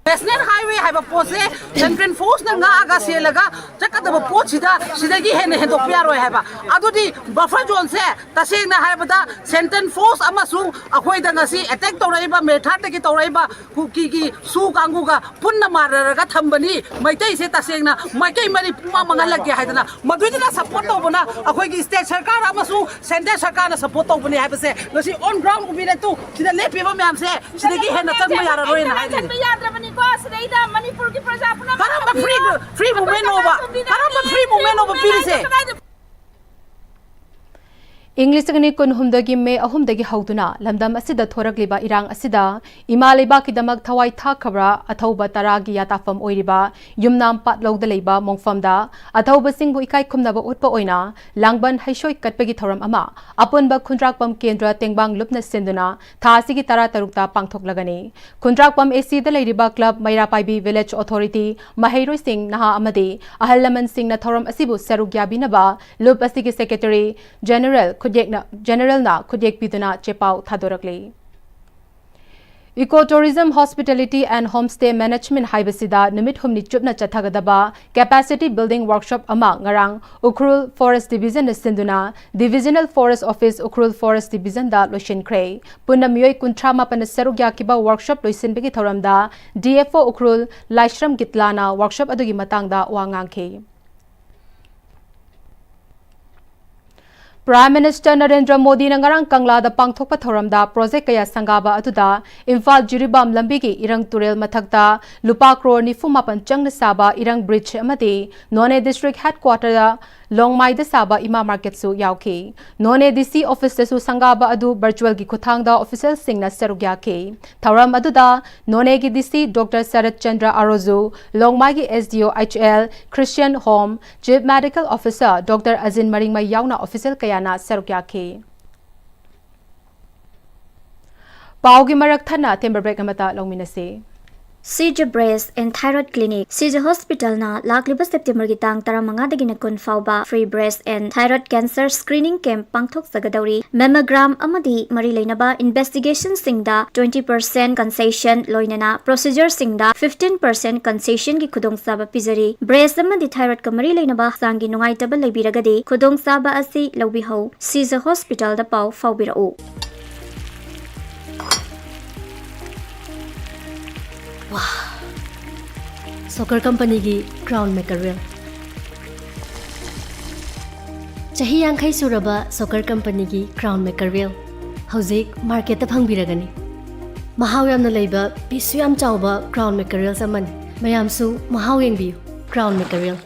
National Highway ꯍꯥꯏꯕ ꯄꯣꯠꯁꯦ Central Force ꯅ ꯉꯥꯛꯑꯒ ꯁꯦꯜꯂꯒ ꯆꯠꯀꯗꯕ ꯄꯣꯠꯁꯤꯗ ꯁꯤꯗꯒꯤ ꯍꯦꯟꯅ ꯍꯦꯟꯗꯣꯛꯄ ꯌꯥꯔꯣꯏ ꯍꯥꯏꯕ꯫ ꯑꯗꯨꯗꯤ buffer zone ꯁꯦ ꯇꯁꯦꯡꯅ ꯍꯥꯏꯔꯕꯗ Central Force ꯑꯃꯁꯨꯡ ꯑꯩꯈꯣꯏꯗ ꯉꯁꯤ attack ꯇꯧꯔꯛꯏꯕ, May third ꯇꯒꯤ ꯇꯧꯔꯛꯏꯕ ꯀꯨꯀꯤꯒꯤ ꯁꯨ ꯀꯥꯡꯕꯨꯒ ꯄꯨꯟꯅ ꯃꯥꯟꯅꯔꯒ ꯊꯝꯕꯅꯤ꯫ ꯃꯩꯇꯩꯁꯦ ꯇꯁꯦꯡꯅ ꯃꯥꯏꯀꯩ ꯃꯔꯤ ꯄꯨꯡꯃꯥꯡ ꯃꯥꯡꯍꯜꯂꯒꯦ ꯍꯥꯏꯗꯅ ꯃꯗꯨꯏꯗꯨꯅ support ꯇꯧꯕꯅ ꯑꯩꯈꯣꯏꯒꯤ state ꯁꯔꯀꯥꯔ ꯑꯃꯁꯨꯡ central ꯁꯔꯀꯥꯔꯅ support ꯇꯧꯕꯅꯤ ꯍꯥꯏꯕꯁꯦ ꯉꯁꯤ on ground ꯎꯕꯤꯔꯦ꯫ ꯇꯨ ꯁꯤꯗ ꯂꯦꯞꯄꯤꯕ ꯃꯌꯥꯝꯁꯦ ꯁꯤꯗꯒꯤ ꯍꯦꯟꯅ ꯆꯪꯕ ꯌꯥꯔꯔꯣꯏꯅ ꯍꯥꯏꯔꯤꯅꯤ꯫ ꯆꯠꯄ ꯌꯥꯗ꯭ꯔꯕꯅꯤꯀꯣ꯫ ꯁꯤꯗꯩꯗ ꯃꯅꯤꯄꯨꯔꯒꯤ ꯄ꯭ꯔꯖꯥ ꯄꯨꯝꯅꯃꯛ ꯀꯔꯝꯕ free free movement ꯅꯣꯕ? ꯀꯔꯝꯕ free movement ꯅꯣꯕ ꯄꯤꯔꯤꯁꯦ? ꯏꯪ ꯂꯤꯁꯤꯡ ꯑꯅꯤ ꯀꯨꯟꯍꯨꯝꯗꯣꯏꯒꯤ ꯃꯦ ꯑꯍꯨꯝꯗꯒꯤ ꯍꯧꯗꯨꯅ ꯂꯝꯗꯝ ꯑꯁꯤꯗ ꯊꯣꯔꯛꯂꯤꯕ ꯏꯔꯥꯡ ꯑꯁꯤꯗ ꯏꯃꯥ ꯂꯩꯕꯥꯛꯀꯤꯗꯃꯛ ꯊꯋꯥꯏ ꯊꯥꯈ꯭ꯔꯕ ꯑꯊꯧꯕ ꯇꯔꯥꯒꯤ ꯌꯥꯇꯥꯐꯝ ꯑꯣꯏꯔꯤꯕ ꯌꯨꯝꯅꯥꯝ ꯄꯥꯠꯂꯧꯗ ꯂꯩꯕ ꯃꯣꯡꯐꯝꯗ ꯑꯊꯧꯕꯁꯤꯡꯕꯨ ꯏꯀꯥꯏ ꯈꯨꯝꯅꯕ ꯎꯠꯄ ꯑꯣꯏꯅ ꯂꯥꯡꯕꯟ ꯍꯩꯁꯣꯏ ꯀꯠꯄꯒꯤ ꯊꯧꯔꯝ ꯑꯃ ꯑꯄꯨꯟꯕ ꯈꯨꯟꯗ꯭ꯔꯥꯛꯄꯝ ꯀꯦꯟꯗ꯭ꯔ ꯇꯦꯡꯕꯥꯡ ꯂꯨꯞꯅ ꯁꯤꯟꯗꯨꯅ ꯊꯥ ꯑꯁꯤꯒꯤ ꯇꯔꯥꯇꯔꯨꯛꯇ ꯄꯥꯡꯊꯣꯛꯂꯒꯅꯤ꯫ ꯈꯨꯟꯗ꯭ꯔꯥꯛꯄꯝ ꯑꯦ ꯁꯤꯗ ꯂꯩꯔꯤꯕ ꯀ꯭ꯂꯕ ꯃꯩꯔꯥ ꯄꯥꯏꯕꯤ ꯚꯤꯂꯦꯖ ꯑꯣꯊꯣꯔꯤꯇꯤ, ꯃꯍꯩꯔꯣꯏꯁꯤꯡ, ꯅꯍꯥ ꯑꯃꯗꯤ ꯑꯍꯜ ꯂꯃꯟꯁꯤꯡꯅ ꯊꯧꯔꯝ ꯑꯁꯤꯕꯨ ꯁꯔꯨꯛ ꯌꯥꯕꯤꯅꯕ ꯂꯨꯞ ꯑꯁꯤꯒꯤ ꯁꯦꯀ꯭ꯔꯦꯇꯔꯤ ꯖꯦꯅꯔꯦꯜ ꯈꯨꯠꯌꯦꯛꯅ, ꯖꯦꯅꯔꯦꯜꯅ ꯈꯨꯠꯌꯦꯛ ꯄꯤꯗꯨꯅ ꯆꯦꯄꯥꯎ ꯊꯥꯗꯣꯔꯛꯂꯤ꯫ Eco Tourism, Hospitality and Homestay Management ꯍꯥꯏꯕꯁꯤꯗ ꯅꯨꯃꯤꯠ ꯍꯨꯝꯅꯤ ꯆꯨꯞꯅ ꯆꯠꯊꯒꯗꯕ capacity building workshop ꯑꯃ ꯉꯔꯥꯡ ꯎꯈ꯭ꯔꯨꯜ Forest Divisionꯅ ꯁꯤꯟꯗꯨꯅ Divisional Forest Office, Ukhrul Forest Divisionꯗ ꯂꯣꯏꯁꯤꯟꯈ꯭ꯔꯦ꯫ ꯄꯨꯟꯅ ꯃꯤꯑꯣꯏ ꯀꯨꯟꯊ꯭ꯔꯥ ꯃꯥꯄꯟꯅ ꯁꯔꯨꯛ ꯌꯥꯈꯤꯕ workshop ꯂꯣꯏꯁꯤꯟꯕꯒꯤ ꯊꯧꯔꯝꯗ D F O ꯎꯈ꯭ꯔꯨꯜ ꯂꯥꯏꯁ꯭ꯔꯝ ꯒꯤꯠꯂꯥꯅ workshop ꯑꯗꯨꯒꯤ ꯃꯇꯥꯡꯗ ꯋꯥ ꯉꯥꯡꯈꯤ꯫ Prime Minister ꯅꯔꯦꯟꯗ꯭ꯔ ꯃꯣꯗꯤꯅ ꯉꯔꯥꯡ ꯀꯪꯂꯥꯗ ꯄꯥꯡꯊꯣꯛꯄ ꯊꯧꯔꯝꯗ project ꯀꯌꯥ ꯁꯪꯒꯥꯕ ꯑꯗꯨꯗ ꯏꯝꯐꯥꯜ ꯖꯤꯔꯤꯕꯥꯝ ꯂꯝꯕꯤꯒꯤ ꯏꯔꯪ ꯇꯨꯔꯦꯜ ꯃꯊꯛꯇ ꯂꯨꯄꯥ ꯀ꯭ꯔꯣꯔ ꯅꯤꯐꯨ ꯃꯥꯄꯟ ꯆꯪꯅ ꯁꯥꯕ ꯏꯔꯪ bridge ꯑꯃꯗꯤ ꯅꯣꯅꯦ district headquarterꯗ ꯂꯣꯡꯃꯥꯏꯗ ꯁꯥꯕ ꯏꯃꯥ marketꯁꯨ ꯌꯥꯎꯈꯤ꯫ ꯅꯣꯅꯦ D C officeꯇꯁꯨ ꯁꯪꯒꯥꯕ ꯑꯗꯨ virtualꯒꯤ ꯈꯨꯠꯊꯥꯡꯗ officialꯁꯤꯡꯅ ꯁꯔꯨꯛ ꯌꯥꯈꯤ꯫ ꯊꯧꯔꯝ ꯑꯗꯨꯗ ꯅꯣꯅꯦꯒꯤ D C Doctor ꯁꯔꯠ Chandra ꯑꯥꯔꯣꯖꯨ, ꯂꯣꯡꯃꯥꯏꯒꯤ S D O H L Christian Home, Chief Medical Officer Doctor ꯑꯖꯤꯟ ꯃꯔꯤꯡꯃꯩ ꯌꯥꯎꯅ official ꯀꯌꯥꯅ ꯁꯔꯨꯛ ꯌꯥꯈꯤ꯫ ꯄꯥꯎꯒꯤ ꯃꯔꯛ ꯊꯠꯅ ꯑꯊꯦꯟꯕ break ꯑꯃꯇ ꯂꯧꯃꯤꯟꯅꯁꯤ꯫ Sija Breast and Thyroid Clinic, Sija Hospitalꯅ ꯂꯥꯛꯂꯤꯕ Septemberꯒꯤ ꯇꯥꯡ ꯇꯔꯥꯃꯉꯥꯗꯒꯤꯅ ꯀꯨꯟ ꯐꯥꯎꯕ free breast and thyroid cancer screening camp ꯄꯥꯡꯊꯣꯛꯆꯒꯗꯧꯔꯤ꯫ Mammogram ꯑꯃꯗꯤ ꯃꯔꯤ ꯂꯩꯅꯕ investigationꯁꯤꯡꯗ twenty percent concession ꯂꯣꯏꯅꯅ procedureꯁꯤꯡꯗ fifteen percent concessionꯒꯤ ꯈꯨꯗꯣꯡꯆꯥꯕ ꯄꯤꯖꯔꯤ꯫ Breast ꯑꯃꯗꯤ thyroidꯀ ꯃꯔꯤ ꯂꯩꯅꯕ ꯍꯛꯆꯥꯡꯒꯤ ꯅꯨꯡꯉꯥꯏꯇꯕ ꯂꯩꯕꯤꯔꯒꯗꯤ ꯈꯨꯗꯣꯡꯆꯥꯕ ꯑꯁꯤ ꯂꯧꯕꯤꯍꯧ꯫ Sija Hospitalꯗ ꯄꯥꯎ ꯐꯥꯎꯕꯤꯔꯛꯎ꯫ ꯋꯥ! Socker Companyꯒꯤ Crown Mackerel꯫ ꯆꯍꯤ ꯌꯥꯡꯈꯩ ꯁꯨꯔꯕ Socker Companyꯒꯤ Crown Mackerel ꯍꯧꯖꯤꯛ marketꯇ ꯐꯪꯕꯤꯔꯒꯅꯤ꯫ ꯃꯍꯥꯎ ꯌꯥꯝꯅ ꯂꯩꯕ, pieceꯁꯨ ꯌꯥꯝ ꯆꯥꯎꯕ Crown Mackerels ꯑꯃꯅꯤ꯫ ꯃꯌꯥꯝꯁꯨ ꯃꯍꯥꯎ ꯌꯦꯡꯕꯤꯌꯨ꯫ Crown Mackerel꯫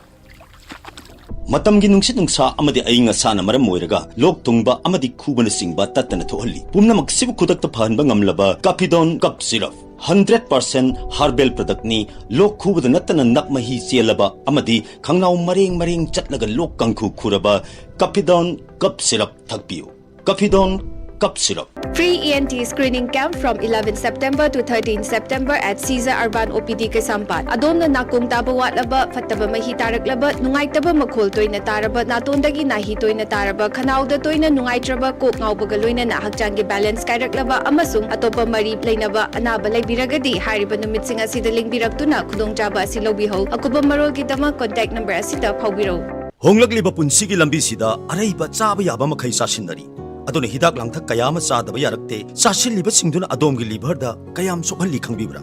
ꯃꯇꯝꯒꯤ ꯅꯨꯡꯁꯤꯠ ꯅꯨꯡꯁꯥ ꯑꯃꯗꯤ ꯑꯏꯪ ꯑꯁꯥꯅ ꯃꯔꯝ ꯑꯣꯏꯔꯒ ꯂꯣꯛ ꯊꯨꯡꯕ ꯑꯃꯗꯤ ꯈꯨꯕꯅꯆꯤꯡꯕ ꯇꯠꯇꯅ ꯊꯣꯛꯍꯜꯂꯤ꯫ ꯄꯨꯝꯅꯃꯛꯁꯤꯕꯨ ꯈꯨꯗꯛꯇ ꯐꯍꯟꯕ ꯉꯝꯂꯕ ꯀꯥꯐꯤꯗꯣꯟ ꯀꯞ ꯁꯤꯔꯞ, ꯍꯟꯗ꯭ꯔꯦꯠ ꯄꯥꯔꯁꯦꯟ ꯍꯥꯔꯕꯦꯜ ꯄ꯭ꯔꯗꯛꯅꯤ꯫ ꯂꯣꯛ ꯈꯨꯕꯗ ꯅꯠꯇꯅ ꯅꯞ ꯃꯍꯤ ꯆꯦꯜꯂꯕ ꯑꯃꯗꯤ ꯈꯪꯅꯥꯎ ꯃꯔꯦꯡ ꯃꯔꯦꯡ ꯆꯠꯂꯒ ꯂꯣꯛ ꯀꯥꯡꯈꯨ ꯈꯨꯔꯕ ꯀꯥꯐꯤꯗꯣꯟ ꯀꯞ syrup ꯊꯛꯄꯤꯌꯨ꯫ ꯀꯥꯐꯤꯗꯣꯟ cup syrup. Free E N T screening camp from eleven September to thirteen September at Caesar Urban O P D ꯀꯩꯁꯥꯝꯄꯥꯠ꯫ ꯑꯗꯣꯝꯅ ꯅꯥꯀꯣꯡ ꯇꯥꯕ ꯋꯥꯠꯂꯕ, ꯐꯠꯇꯕ ꯃꯍꯤ ꯇꯥꯔꯛꯂꯕ, ꯅꯨꯡꯉꯥꯏꯇꯕ ꯃꯈꯣꯜ ꯇꯣꯏꯅ ꯇꯥꯔꯕ, ꯅꯥꯇꯣꯟꯗꯒꯤ ꯅꯥꯍꯤ ꯇꯣꯏꯅ ꯇꯥꯔꯕ, ꯈꯅꯥꯎꯗ ꯇꯣꯏꯅ ꯅꯨꯡꯉꯥꯏꯇ꯭ꯔꯕ, ꯀꯣꯛ ꯉꯥꯎꯕꯒ ꯂꯣꯏꯅꯅ ꯍꯛꯆꯥꯡꯒꯤ balance ꯀꯥꯏꯔꯛꯂꯕ ꯑꯃꯁꯨꯡ ꯑꯇꯣꯞꯄ ꯃꯔꯤ ꯂꯩꯅꯕ ꯑꯅꯥꯕ ꯂꯩꯕꯤꯔꯒꯗꯤ ꯍꯥꯏꯔꯤꯕ ꯅꯨꯃꯤꯠꯁꯤꯡ ꯑꯁꯤꯗ ꯂꯦꯡꯕꯤꯔꯛꯇꯨꯅ ꯈꯨꯗꯣꯡꯆꯥꯕ ꯑꯁꯤ ꯂꯧꯕꯤꯍꯧ꯫ ꯑꯀꯨꯞꯄ ꯃꯔꯣꯜꯒꯤꯗꯃꯛ contact number ꯑꯁꯤꯗ ꯐꯥꯎꯕꯤꯔꯧ꯫ ꯍꯣꯡꯂꯛꯂꯤꯕ ꯄꯨꯟꯁꯤꯒꯤ ꯂꯝꯕꯤꯁꯤꯗ ꯑꯔꯩꯕ ꯆꯥꯕ ꯌꯥꯕ ꯃꯈꯩ ꯆꯥꯁꯤꯟꯅꯔꯤ꯫ ꯑꯗꯨꯅ ꯍꯤꯗꯥꯛ ꯂꯥꯡꯊꯛ ꯀꯌꯥ ꯑꯃ ꯆꯥꯗꯕ ꯌꯥꯔꯛꯇꯦ꯫ ꯆꯥꯁꯤꯜꯂꯤꯕꯁꯤꯡꯗꯨꯅ ꯑꯗꯣꯝꯒꯤ liverꯗ ꯀꯌꯥꯝ ꯁꯣꯛꯍꯜꯂꯤ ꯈꯪꯕꯤꯕ꯭ꯔꯥ?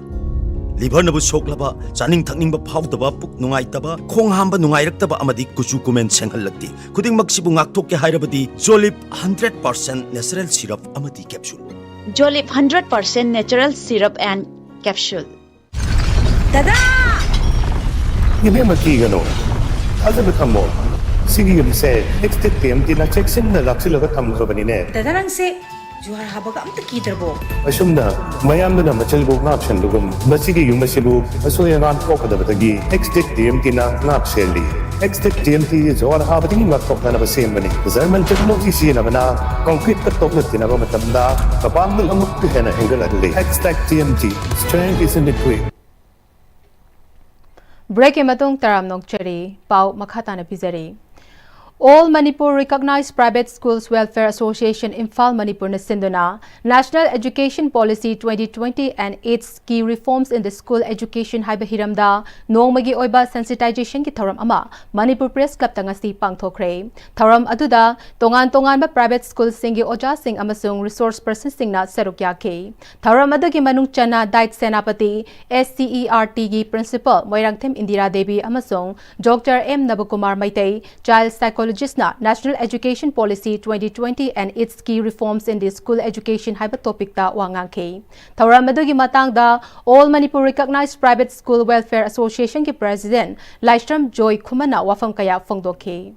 Liverꯅꯕꯨ ꯁꯣꯛꯂꯕ, ꯆꯥꯅꯤꯡ ꯊꯛꯅꯤꯡꯕ ꯐꯥꯎꯗꯕ, ꯄꯨꯛ ꯅꯨꯡꯉꯥꯏꯇꯕ, ꯈꯣꯡ ꯍꯥꯝꯕ ꯅꯨꯡꯉꯥꯏꯔꯛꯇꯕ ꯑꯃꯗꯤ ꯀꯨꯆꯨ ꯀꯨꯃꯦꯟ ꯁꯦꯡꯍꯜꯂꯛꯇꯦ꯫ ꯈꯨꯗꯤꯡꯃꯛꯁꯤꯕꯨ ꯉꯥꯛꯊꯣꯛꯀꯦ ꯍꯥꯏꯔꯕꯗꯤ Jolib hundred percent natural syrup ꯑꯃꯗꯤ capsule꯫ Jolib hundred percent natural syrup and capsule꯫ ꯗꯗꯥ! ꯏꯕꯦꯝꯃ, ꯀꯤꯒꯅꯨ꯫ ꯊꯥꯖꯕ ꯊꯝꯃꯣ꯫ ꯁꯤꯒꯤ ꯌꯨꯝꯁꯦ Extech T M Tꯅ ꯆꯦꯛꯁꯤꯟꯅ ꯂꯥꯛꯁꯤꯜꯂꯒ ꯊꯝꯈ꯭ꯔꯕꯅꯤꯅꯦ꯫ ꯗꯗꯥ, ꯅꯪꯁꯦ ꯖꯨꯍꯥꯔ ꯍꯥꯕꯒ ꯑꯝꯇ ꯀꯤꯗ꯭ꯔꯕꯣ? ꯑꯁꯨꯝꯅ ꯃꯌꯥꯝꯗꯨꯅ ꯃꯆꯤꯜꯕꯨ ꯉꯥꯛ ꯁꯦꯟꯕꯒꯨꯝ, ꯃꯁꯤꯒꯤ ꯌꯨꯝ ꯑꯁꯤꯕꯨ ꯑꯁꯣꯏ ꯑꯉꯥꯝ ꯊꯣꯛꯀꯗꯕꯗꯒꯤ Extech T M Tꯅ ꯉꯥꯛ ꯁꯦꯜꯂꯤ꯫ Extech T M T ꯖꯨꯍꯥꯔ ꯍꯥꯕꯗꯒꯤ ꯉꯥꯛꯊꯣꯛꯅꯅꯕ ꯁꯦꯝꯕꯅꯤ꯫ German technology ꯁꯤꯖꯤꯟꯅꯕꯅ concreteꯀ ꯇꯣꯛꯅ ꯇꯤꯟꯅꯕ ꯃꯇꯝꯗ ꯃꯄꯥꯡꯒꯜ ꯑꯃꯨꯛꯀ ꯍꯦꯟꯅ ꯍꯦꯟꯒꯠꯍꯜꯂꯤ꯫ Extech T M T, strength is in the grit. Breakꯀꯤ ꯃꯇꯨꯡ ꯇꯔꯥꯝꯅ ꯑꯣꯛꯆꯔꯤ꯫ ꯄꯥꯎ ꯃꯈꯥ ꯇꯥꯅ ꯄꯤꯖꯔꯤ꯫ All Manipur Recognized Private Schools Welfare Association, Imphal, ꯃꯅꯤꯄꯨꯔꯅ ꯁꯤꯟꯗꯨꯅ National Education Policy twenty twenty and its Key Reforms in the School Education ꯍꯥꯏꯕ ꯍꯤꯔꯝꯗ ꯅꯣꯡꯃꯒꯤ ꯑꯣꯏꯕ sensitizationꯒꯤ ꯊꯧꯔꯝ ꯑꯃ ꯃꯅꯤꯄꯨꯔ Press Clubꯇ ꯉꯁꯤ ꯄꯥꯡꯊꯣꯛꯈ꯭ꯔꯦ꯫ ꯊꯧꯔꯝ ꯑꯗꯨꯗ ꯇꯣꯉꯥꯟ ꯇꯣꯉꯥꯟꯕ private schoolꯁꯤꯡꯒꯤ ꯑꯣꯖꯥꯁꯤꯡ ꯑꯃꯁꯨꯡ resource personꯁꯤꯡꯅ ꯁꯔꯨꯛ ꯌꯥꯈꯤ꯫ ꯊꯧꯔꯝ ꯑꯗꯨꯒꯤ ꯃꯅꯨꯡ ꯆꯟꯅ DIET Senapati, S C E R Tꯒꯤ principal ꯃꯣꯏꯔꯥꯡꯊꯦꯝ ꯏꯟꯗꯤꯔꯥ ꯗꯦꯕꯤ ꯑꯃꯁꯨꯡ Doctor M ꯅꯕꯀꯨꯃꯥꯔ Meitei, child psychologist Psychologistꯅ National Education Policy twenty twenty and its key reforms in the school education ꯍꯥꯏꯕ topicꯇ ꯋꯥ ꯉꯥꯡꯈꯤ꯫ ꯊꯧꯔꯝ ꯑꯗꯨꯒꯤ ꯃꯇꯥꯡꯗ All Manipur Recognized Private School Welfare Associationꯒꯤ President ꯂꯥꯏꯁ꯭ꯔꯝ ꯖꯣꯏ ꯈꯨꯃꯟꯅ ꯋꯥꯐꯝ ꯀꯌꯥ ꯐꯣꯡꯗꯣꯛꯈꯤ꯫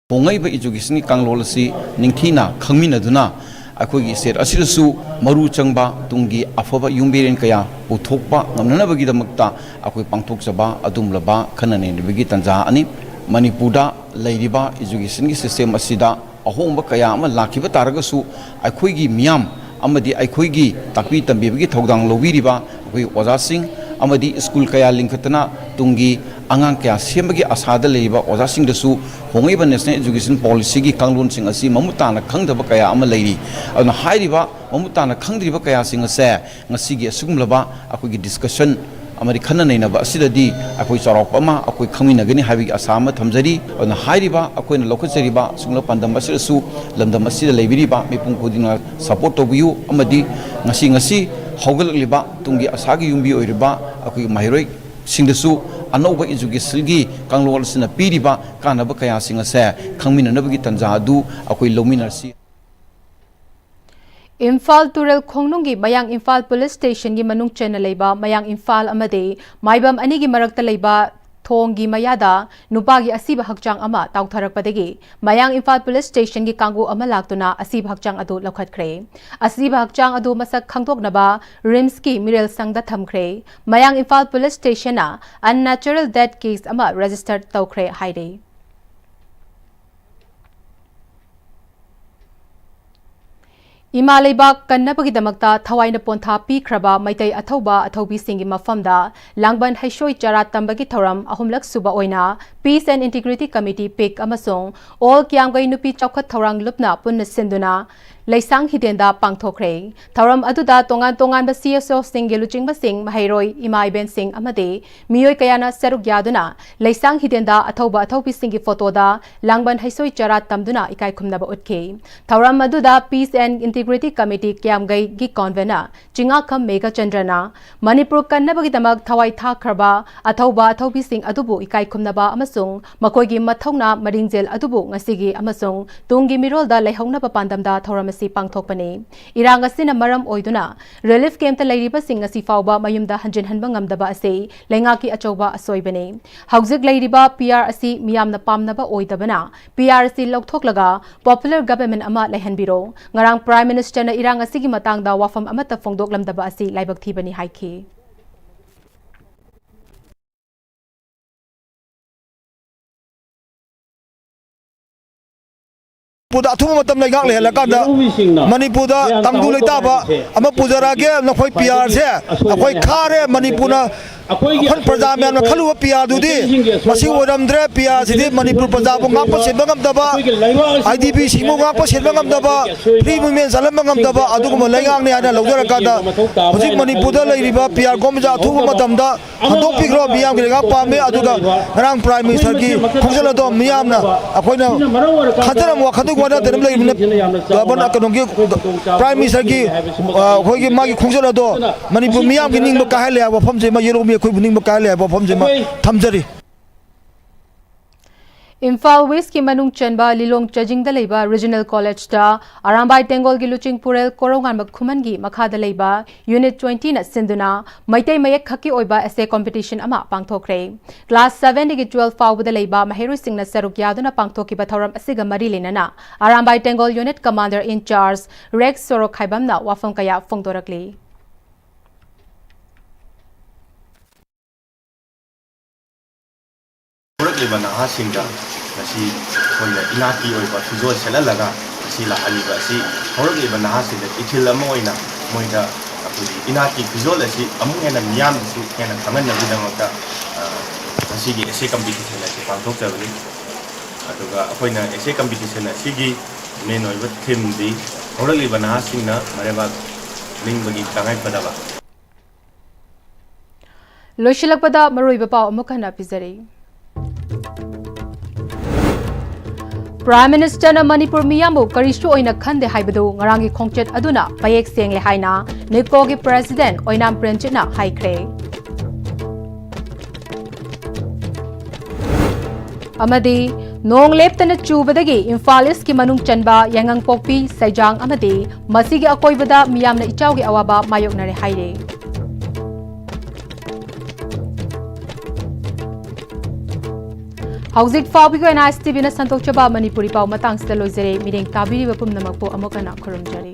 ꯍꯣꯡꯂꯛꯏꯕ educationꯒꯤ ꯀꯥꯡꯂꯣꯟ ꯑꯁꯤ ꯅꯤꯡꯊꯤꯅ ꯈꯪꯃꯤꯟꯅꯗꯨꯅ ꯑꯩꯈꯣꯏꯒꯤ state ꯑꯁꯤꯗꯁꯨ ꯃꯔꯨ ꯆꯪꯕ ꯇꯨꯡꯒꯤ ꯑꯐꯕ ꯌꯨꯝꯕꯤꯔꯦꯟ ꯀꯌꯥ ꯄꯨꯊꯣꯛꯄ ꯉꯝꯅꯅꯕꯒꯤꯗꯃꯛꯇ ꯑꯩꯈꯣꯏ ꯄꯥꯡꯊꯣꯛꯆꯕ ꯑꯗꯨꯒꯨꯝꯂꯕ ꯈꯟꯅ ꯅꯩꯅꯕꯒꯤ ꯇꯥꯟꯖꯥ ꯑꯅꯤ꯫ ꯃꯅꯤꯄꯨꯔꯗ ꯂꯩꯔꯤꯕ educationꯒꯤ system ꯑꯁꯤꯗ ꯑꯍꯣꯡꯕ ꯀꯌꯥ ꯑꯃ ꯂꯥꯛꯈꯤꯕ ꯇꯥꯔꯒꯁꯨ, ꯑꯩꯈꯣꯏꯒꯤ ꯃꯤꯌꯥꯝ ꯑꯃꯗꯤ ꯑꯩꯈꯣꯏꯒꯤ ꯇꯥꯛꯄꯤ ꯇꯝꯕꯤꯕꯒꯤ ꯊꯧꯗꯥꯡ ꯂꯧꯕꯤꯔꯤꯕ ꯑꯩꯈꯣꯏ ꯑꯣꯖꯥꯁꯤꯡ ꯑꯃꯗꯤ school ꯀꯌꯥ ꯂꯤꯡꯈꯠꯇꯅ ꯇꯨꯡꯒꯤ ꯑꯉꯥꯡ ꯀꯌꯥ ꯁꯦꯝꯕꯒꯤ ꯑꯁꯥꯗ ꯂꯩꯔꯤꯕ ꯑꯣꯖꯥꯁꯤꯡꯗꯁꯨ ꯍꯣꯡꯂꯛꯏꯕ National Education Policyꯒꯤ ꯀꯥꯡꯂꯣꯟꯁꯤꯡ ꯑꯁꯤ ꯃꯃꯨꯠ ꯇꯥꯅ ꯈꯪꯗꯕ ꯀꯌꯥ ꯑꯃ ꯂꯩꯔꯤ꯫ ꯑꯗꯨꯅ ꯍꯥꯏꯔꯤꯕ ꯃꯃꯨꯠ ꯇꯥꯅ ꯈꯪꯗ꯭ꯔꯤꯕ ꯀꯌꯥꯁꯤꯡ ꯑꯁꯦ ꯉꯁꯤꯒꯤ ꯑꯁꯤꯒꯨꯝꯂꯕ ꯑꯩꯈꯣꯏꯒꯤ discussion ꯑꯃꯗꯤ ꯈꯟꯅ ꯅꯩꯅꯕ ꯑꯁꯤꯗꯗꯤ ꯑꯩꯈꯣꯏ ꯆꯥꯎꯔꯥꯛꯄ ꯑꯃ ꯑꯩꯈꯣꯏ ꯈꯪꯃꯤꯟꯅꯒꯅꯤ ꯍꯥꯏꯕꯒꯤ ꯑꯁꯥ ꯑꯃ ꯊꯝꯖꯔꯤ꯫ ꯑꯗꯨꯅ ꯍꯥꯏꯔꯤꯕ ꯑꯩꯈꯣꯏꯅ ꯂꯧꯈꯠꯆꯔꯤꯕ ꯑꯁꯤꯒꯨꯝꯂꯕ ꯄꯥꯟꯗꯝ ꯑꯁꯤꯗꯁꯨ ꯂꯝꯗꯝ ꯑꯁꯤꯗ ꯂꯩꯕꯤꯔꯤꯕ ꯃꯤꯄꯨꯝ ꯈꯨꯗꯤꯡꯃꯛ support ꯇꯧꯕꯤꯌꯨ ꯑꯃꯗꯤ ꯉꯁꯤ, ꯉꯁꯤ ꯍꯧꯒꯠꯂꯛꯂꯤꯕ ꯇꯨꯡꯒꯤ ꯑꯁꯥꯒꯤ ꯌꯨꯝꯕꯤ ꯑꯣꯏꯔꯤꯕ ꯑꯩꯈꯣꯏꯒꯤ ꯃꯍꯩꯔꯣꯏꯁꯤꯡꯗꯁꯨ ꯑꯅꯧꯕ educationꯒꯤ ꯀꯥꯡꯂꯣꯟ ꯑꯁꯤꯅ ꯄꯤꯔꯤꯕ ꯀꯥꯟꯅꯕ ꯀꯌꯥꯁꯤꯡ ꯑꯁꯦ ꯈꯪꯃꯤꯟꯅꯅꯕꯒꯤ ꯇꯥꯟꯖꯥ ꯑꯗꯨ ꯑꯩꯈꯣꯏ ꯂꯧꯃꯤꯟꯅꯔꯁꯤ꯫ ꯏꯝꯐꯥꯜ ꯇꯨꯔꯦꯜ ꯈꯣꯡꯅꯨꯡꯒꯤ ꯃꯌꯥꯡ ꯏꯝꯐꯥꯜ Police Stationꯒꯤ ꯃꯅꯨꯡ ꯆꯟꯅ ꯂꯩꯕ ꯃꯌꯥꯡ ꯏꯝꯐꯥꯜ ꯑꯃꯗꯤ ꯃꯥꯏꯕꯝ ꯑꯅꯤꯒꯤ ꯃꯔꯛꯇ ꯂꯩꯕ ꯊꯣꯡꯒꯤ ꯃꯌꯥꯗ ꯅꯨꯄꯥꯒꯤ ꯑꯁꯤꯕ ꯍꯛꯆꯥꯡ ꯑꯃ ꯇꯥꯎꯊꯔꯛꯄꯗꯒꯤ ꯃꯌꯥꯡ ꯏꯝꯐꯥꯜ Police Stationꯒꯤ ꯀꯥꯡꯕꯨ ꯑꯃ ꯂꯥꯛꯇꯨꯅ ꯑꯁꯤꯕ ꯍꯛꯆꯥꯡ ꯑꯗꯨ ꯂꯧꯈꯠꯈ꯭ꯔꯦ꯫ ꯑꯁꯤꯕ ꯍꯛꯆꯥꯡ ꯑꯗꯨ ꯃꯁꯛ ꯈꯪꯗꯣꯛꯅꯕ RIMSꯀꯤ ꯃꯤꯔꯦꯜ ꯁꯪꯗ ꯊꯝꯈ꯭ꯔꯦ꯫ ꯃꯌꯥꯡ Imphal Police Stationꯅ unnatural death case ꯑꯃ register ꯇꯧꯈ꯭ꯔꯦ ꯍꯥꯏꯔꯤ꯫ ꯏꯃꯥ ꯂꯩꯕꯥꯛ ꯀꯟꯅꯕꯒꯤꯗꯃꯛꯇ ꯊꯋꯥꯏꯅ ꯄꯣꯟꯊꯥ ꯄꯤꯈ꯭ꯔꯕ ꯃꯩꯇꯩ ꯑꯊꯧꯕ ꯑꯊꯧꯕꯤꯁꯤꯡꯒꯤ ꯃꯐꯝꯗ ꯂꯥꯡꯕꯟ ꯍꯩꯁꯣꯏ ꯆꯔꯥ ꯇꯝꯕꯒꯤ ꯊꯧꯔꯝ ꯑꯍꯨꯝꯂꯛ ꯁꯨꯕ ꯑꯣꯏꯅ Peace and Integrity Committee, PIC, ꯑꯃꯁꯨꯡ All ꯀꯤꯌꯥꯝꯒꯩ ꯅꯨꯄꯤ ꯆꯥꯎꯈꯠ ꯊꯧꯔꯥꯡ ꯂꯨꯞꯅ ꯄꯨꯟꯅ ꯁꯤꯟꯗꯨꯅ ꯂꯩꯁꯥꯡ ꯍꯤꯗꯦꯟꯗ ꯄꯥꯡꯊꯣꯛꯈ꯭ꯔꯦ꯫ ꯊꯧꯔꯝ ꯑꯗꯨꯗ ꯇꯣꯉꯥꯟ ꯇꯣꯉꯥꯟꯕ C S Oꯁꯤꯡꯒꯤ ꯂꯨꯆꯤꯡꯕꯁꯤꯡ, ꯃꯍꯩꯔꯣꯏ, ꯏꯃꯥ ꯏꯕꯦꯟꯁꯤꯡ ꯑꯃꯗꯤ ꯃꯤꯑꯣꯏ ꯀꯌꯥꯅ ꯁꯔꯨꯛ ꯌꯥꯗꯨꯅ ꯂꯩꯁꯥꯡ ꯍꯤꯗꯦꯟꯗ ꯑꯊꯧꯕ ꯑꯊꯧꯕꯤꯁꯤꯡꯒꯤ ꯐꯣꯇꯣꯗ ꯂꯥꯡꯕꯟ ꯍꯩꯁꯣꯏ ꯆꯔꯥ ꯇꯝꯗꯨꯅ ꯏꯀꯥꯏ ꯈꯨꯝꯅꯕ ꯎꯠꯈꯤ꯫ ꯊꯧꯔꯝ ꯑꯗꯨꯗ Peace and Integrity Committee ꯀ꯭ꯌꯥꯝꯒꯩꯒꯤ convener ꯆꯤꯉꯥꯈꯝ ꯃꯦꯘꯆꯟꯗ꯭ꯔꯅ Manipur ꯀꯟꯅꯕꯒꯤꯗꯃꯛ ꯊꯋꯥꯏ ꯊꯥꯈ꯭ꯔꯕ ꯑꯊꯧꯕ ꯑꯊꯧꯕꯤꯁꯤꯡ ꯑꯗꯨꯕꯨ ꯏꯀꯥꯏ ꯈꯨꯝꯅꯕ ꯑꯃꯁꯨꯡ ꯃꯈꯣꯏꯒꯤ ꯃꯊꯧꯅꯥ ꯃꯔꯤꯡꯖꯦꯜ ꯑꯗꯨꯕꯨ ꯉꯁꯤꯒꯤ ꯑꯃꯁꯨꯡ ꯇꯨꯡꯒꯤ ꯃꯤꯔꯣꯜꯗ ꯂꯩꯍꯧꯅꯕ ꯄꯥꯟꯗꯝꯗ ꯊꯧꯔꯝ ꯑꯁꯤ ꯄꯥꯡꯊꯣꯛꯄꯅꯤ꯫ ꯏꯔꯥꯡ ꯑꯁꯤꯅ ꯃꯔꯝ ꯑꯣꯏꯗꯨꯅ relief campꯇ ꯂꯩꯔꯤꯕꯁꯤꯡ ꯉꯁꯤ ꯐꯥꯎꯕ ꯃꯌꯨꯝꯗ ꯍꯟꯖꯤꯟꯍꯟꯕ ꯉꯝꯗꯕ ꯑꯁꯤ ꯂꯩꯉꯥꯛꯀꯤ ꯑꯆꯧꯕ ꯑꯁꯣꯏꯕꯅꯤ꯫ ꯍꯧꯖꯤꯛ ꯂꯩꯔꯤꯕ P R ꯑꯁꯤ ꯃꯤꯌꯥꯝꯅ ꯄꯥꯝꯅꯕ ꯑꯣꯏꯗꯕꯅ P R ꯑꯁꯤ ꯂꯧꯊꯣꯛꯂꯒ popular government ꯑꯃ ꯂꯩꯍꯟꯕꯤꯔꯣ꯫ ꯉꯔꯥꯡ Prime Ministerꯅ ꯏꯔꯥꯡ ꯑꯁꯤꯒꯤ ꯃꯇꯥꯡꯗ ꯋꯥꯐꯝ ꯑꯃꯠꯇ ꯐꯣꯡꯗꯣꯛꯂꯝꯗꯕ ꯑꯁꯤ ꯂꯥꯏꯕꯛ ꯊꯤꯕꯅꯤ ꯍꯥꯏꯈꯤ꯫ ꯃꯅꯤꯄꯨꯔꯗ ꯑꯊꯨꯕ ꯃꯇꯝ ꯂꯩꯉꯥꯛ ꯂꯩꯍꯜꯂꯀꯥꯟꯗ ꯃꯅꯤꯄꯨꯔꯗ ꯇꯪꯗꯨ ꯂꯩꯇꯥꯕ ꯑꯃ ꯄꯨꯖꯔꯛꯑꯒꯦ꯫ ꯅꯈꯣꯏ P Rꯁꯦ ꯑꯩꯈꯣꯏ ꯈꯥꯔꯦ꯫ ꯃꯅꯤꯄꯨꯔꯅ ꯑꯩꯈꯣꯏ ꯄ꯭ꯔꯖꯥ ꯃꯌꯥꯝꯅ ꯈꯜꯂꯨꯕ P Rꯗꯨꯗꯤ ꯃꯁꯤ ꯑꯣꯏꯔꯝꯗ꯭ꯔꯦ꯫ P Rꯁꯤꯗꯤ ꯃꯅꯤꯄꯨꯔ ꯄ꯭ꯔꯖꯥꯕꯨ ꯉꯥꯛꯄ ꯁꯦꯟꯕ ꯉꯝꯗꯕ, I D Pꯁꯤꯡꯕꯨ ꯉꯥꯛꯄ ꯁꯦꯟꯕ ꯉꯝꯗꯕ, free movement ꯆꯠꯍꯟꯕ ꯉꯝꯗꯕ ꯑꯗꯨꯒꯨꯝꯕ ꯂꯩꯉꯥꯛꯅꯤ ꯍꯥꯏꯅ ꯂꯧꯖꯔꯀꯥꯟꯗ ꯍꯧꯖꯤꯛ ꯃꯅꯤꯄꯨꯔꯗ ꯂꯩꯔꯤꯕ P R ꯒꯣꯃꯦꯟꯁꯦ ꯑꯊꯨꯕ ꯃꯇꯝꯗ ꯍꯟꯗꯣꯛꯄꯤꯈ꯭ꯔꯣ꯫ ꯃꯤꯌꯥꯝꯒꯤ ꯂꯩꯉꯥꯛ ꯄꯥꯝꯃꯦ꯫ ꯑꯗꯨꯒ ꯉꯔꯥꯡ Prime Ministerꯒꯤ ꯈꯣꯡꯖꯦꯜ ꯑꯗꯣ ꯃꯤꯌꯥꯝꯅ ꯑꯩꯈꯣꯏꯅ ꯈꯟꯖꯔꯝꯕ ꯋꯥꯈꯜꯗꯨ ꯋꯥꯅꯗꯅ ꯂꯩꯕꯅꯤ꯫ ꯀꯩꯅꯣꯒꯤ Prime Ministerꯒꯤ ꯑꯩꯈꯣꯏꯒꯤ ꯃꯥꯒꯤ ꯈꯣꯡꯖꯦꯜ ꯑꯗꯣ ꯃꯅꯤꯄꯨꯔ ꯃꯤꯌꯥꯝꯒꯤ ꯅꯤꯡꯕ ꯀꯥꯏꯍꯜꯂꯦ ꯍꯥꯏꯕ ꯋꯥꯐꯝꯁꯤꯃ, ꯌꯦꯂꯣꯡꯃꯤ ꯑꯩꯈꯣꯏꯕꯨ ꯅꯤꯡꯕ ꯀꯥꯏꯍꯜꯂꯦ ꯍꯥꯏꯕ ꯋꯥꯐꯝꯁꯤꯃ ꯊꯝꯖꯔꯤ꯫ ꯏꯝꯐꯥꯜ Westꯀꯤ ꯃꯅꯨꯡ ꯆꯟꯕ ꯂꯤꯂꯣꯡ ꯆꯥꯖꯤꯡꯗ ꯂꯩꯕ Regional Collegeꯇ ꯑꯔꯥꯝꯕꯥꯏ ꯇꯦꯡꯒꯣꯜꯒꯤ ꯂꯨꯆꯤꯡ ꯄꯨꯔꯦꯜ ꯀꯣꯔꯧꯉꯥꯟꯕ ꯈꯨꯃꯟꯒꯤ ꯃꯈꯥꯗ ꯂꯩꯕ Unit Twentyꯅ ꯁꯤꯟꯗꯨꯅ ꯃꯩꯇꯩ ꯃꯌꯦꯛ ꯈꯛꯀꯤ ꯑꯣꯏꯕ essay competition ꯑꯃ ꯄꯥꯡꯊꯣꯛꯈ꯭ꯔꯦ꯫ Class sevenꯗꯒꯤ twelve ꯐꯥꯎꯕꯗ ꯂꯩꯕ ꯃꯍꯩꯔꯣꯏꯁꯤꯡꯅ ꯁꯔꯨꯛ ꯌꯥꯗꯨꯅ ꯄꯥꯡꯊꯣꯛꯈꯤꯕ ꯊꯧꯔꯝ ꯑꯁꯤꯒ ꯃꯔꯤ ꯂꯩꯅꯅ Arambai ꯇꯦꯡꯒꯣꯜ Unit Commander in charge Rex ꯁꯣꯔꯣꯛꯈꯥꯏꯕꯝꯅ ꯋꯥꯐꯝ ꯀꯌꯥ ꯐꯣꯡꯗꯣꯔꯛꯂꯤ꯫ ꯍꯧꯔꯛꯂꯤꯕ ꯅꯍꯥꯁꯤꯡꯗ ꯉꯁꯤ ꯑꯩꯈꯣꯏꯅ ꯏꯅꯥꯠꯀꯤ ꯑꯣꯏꯕ ꯐꯤꯖꯣꯜ ꯁꯦꯠꯍꯜꯂꯒ ꯉꯁꯤ ꯂꯥꯛꯍꯜꯂꯤꯕ ꯑꯁꯤ ꯍꯧꯔꯛꯂꯤꯕ ꯅꯍꯥꯁꯤꯡꯗ ꯏꯊꯤꯜ ꯑꯃ ꯑꯣꯏꯅ ꯃꯣꯏꯗ ꯑꯩꯈꯣꯏꯒꯤ ꯏꯅꯥꯠꯀꯤ ꯐꯤꯖꯣꯜ ꯑꯁꯤ ꯑꯃꯨꯛ ꯍꯦꯟꯅ ꯃꯤꯌꯥꯝꯗꯁꯨ ꯍꯦꯟꯅ ꯈꯪꯍꯟꯅꯕꯒꯤꯗꯃꯛꯇ ꯉꯁꯤꯒꯤ essay competition ꯑꯁꯤ ꯄꯥꯡꯊꯣꯛꯆꯕꯅꯤ꯫ ꯑꯗꯨꯒ ꯑꯩꯈꯣꯏꯅ essay competition ꯑꯁꯤꯒꯤ main ꯑꯣꯏꯕ themeꯗꯤ ꯍꯧꯔꯛꯂꯤꯕ ꯅꯍꯥꯁꯤꯡꯅ ꯃꯔꯩꯕꯥꯛ ꯂꯤꯡꯕꯒꯤ ꯇꯉꯥꯏꯐꯗꯕ꯫ ꯂꯣꯏꯁꯤꯜꯂꯛꯄꯗ ꯃꯔꯨꯑꯣꯏꯕ ꯄꯥꯎ ꯑꯃꯨꯛ ꯍꯟꯅ ꯄꯤꯖꯔꯤ꯫ ꯄ꯭ꯔꯥꯏꯝ ꯃꯤꯅꯤꯁꯇꯔꯅ ꯃꯅꯤꯄꯨꯔ ꯃꯤꯌꯥꯝꯕꯨ ꯀꯔꯤꯁꯨ ꯑꯣꯏꯅ ꯈꯟꯗꯦ ꯍꯥꯏꯕꯗꯨ ꯉꯔꯥꯡꯒꯤ ꯈꯣꯡꯆꯠ ꯑꯗꯨꯅ ꯃꯌꯦꯛ ꯁꯦꯡꯂꯦ ꯍꯥꯏꯅ ꯅꯤꯞꯀꯣꯒꯤ ꯄ꯭ꯔꯦꯁꯤꯗꯦꯟꯠ ꯑꯣꯏꯅꯥꯝ ꯄ꯭ꯔꯦꯝꯖꯤꯠꯅ ꯍꯥꯏꯈ꯭ꯔꯦ꯫ ꯑꯃꯗꯤ ꯅꯣꯡ ꯂꯦꯞꯇꯅ ꯆꯨꯕꯗꯒꯤ ꯏꯝꯐꯥꯜ ꯏꯁꯀꯤ ꯃꯅꯨꯡ ꯆꯟꯕ ꯌꯥꯏꯉꯪꯄꯣꯛꯄꯤ, ꯁꯩꯖꯥꯡ ꯑꯃꯗꯤ ꯃꯁꯤꯒꯤ ꯑꯀꯣꯏꯕꯗ ꯃꯤꯌꯥꯝꯅ ꯏꯆꯥꯎꯒꯤ ꯑꯋꯥꯕ ꯃꯥꯌꯣꯛꯅꯔꯦ ꯍꯥꯏꯔꯦ꯫ ꯍꯧꯖꯤꯛ ꯐꯥꯎꯕꯒꯤ ꯑꯣꯏꯅ ꯑꯥꯏ ꯑꯦꯁ ꯇꯤ ꯚꯤꯅ ꯁꯟꯗꯣꯛꯆꯕ ꯃꯅꯤꯄꯨꯔꯤ ꯄꯥꯎ ꯃꯇꯥꯡꯁꯤꯗ ꯂꯣꯏꯖꯔꯦ꯫ ꯃꯤꯠꯌꯦꯡ ꯇꯥꯕꯤꯔꯤꯕ ꯄꯨꯝꯅꯃꯛꯄꯨ ꯑꯃꯨꯛ ꯍꯟꯅ ꯈꯨꯔꯨꯝꯖꯔꯤ꯫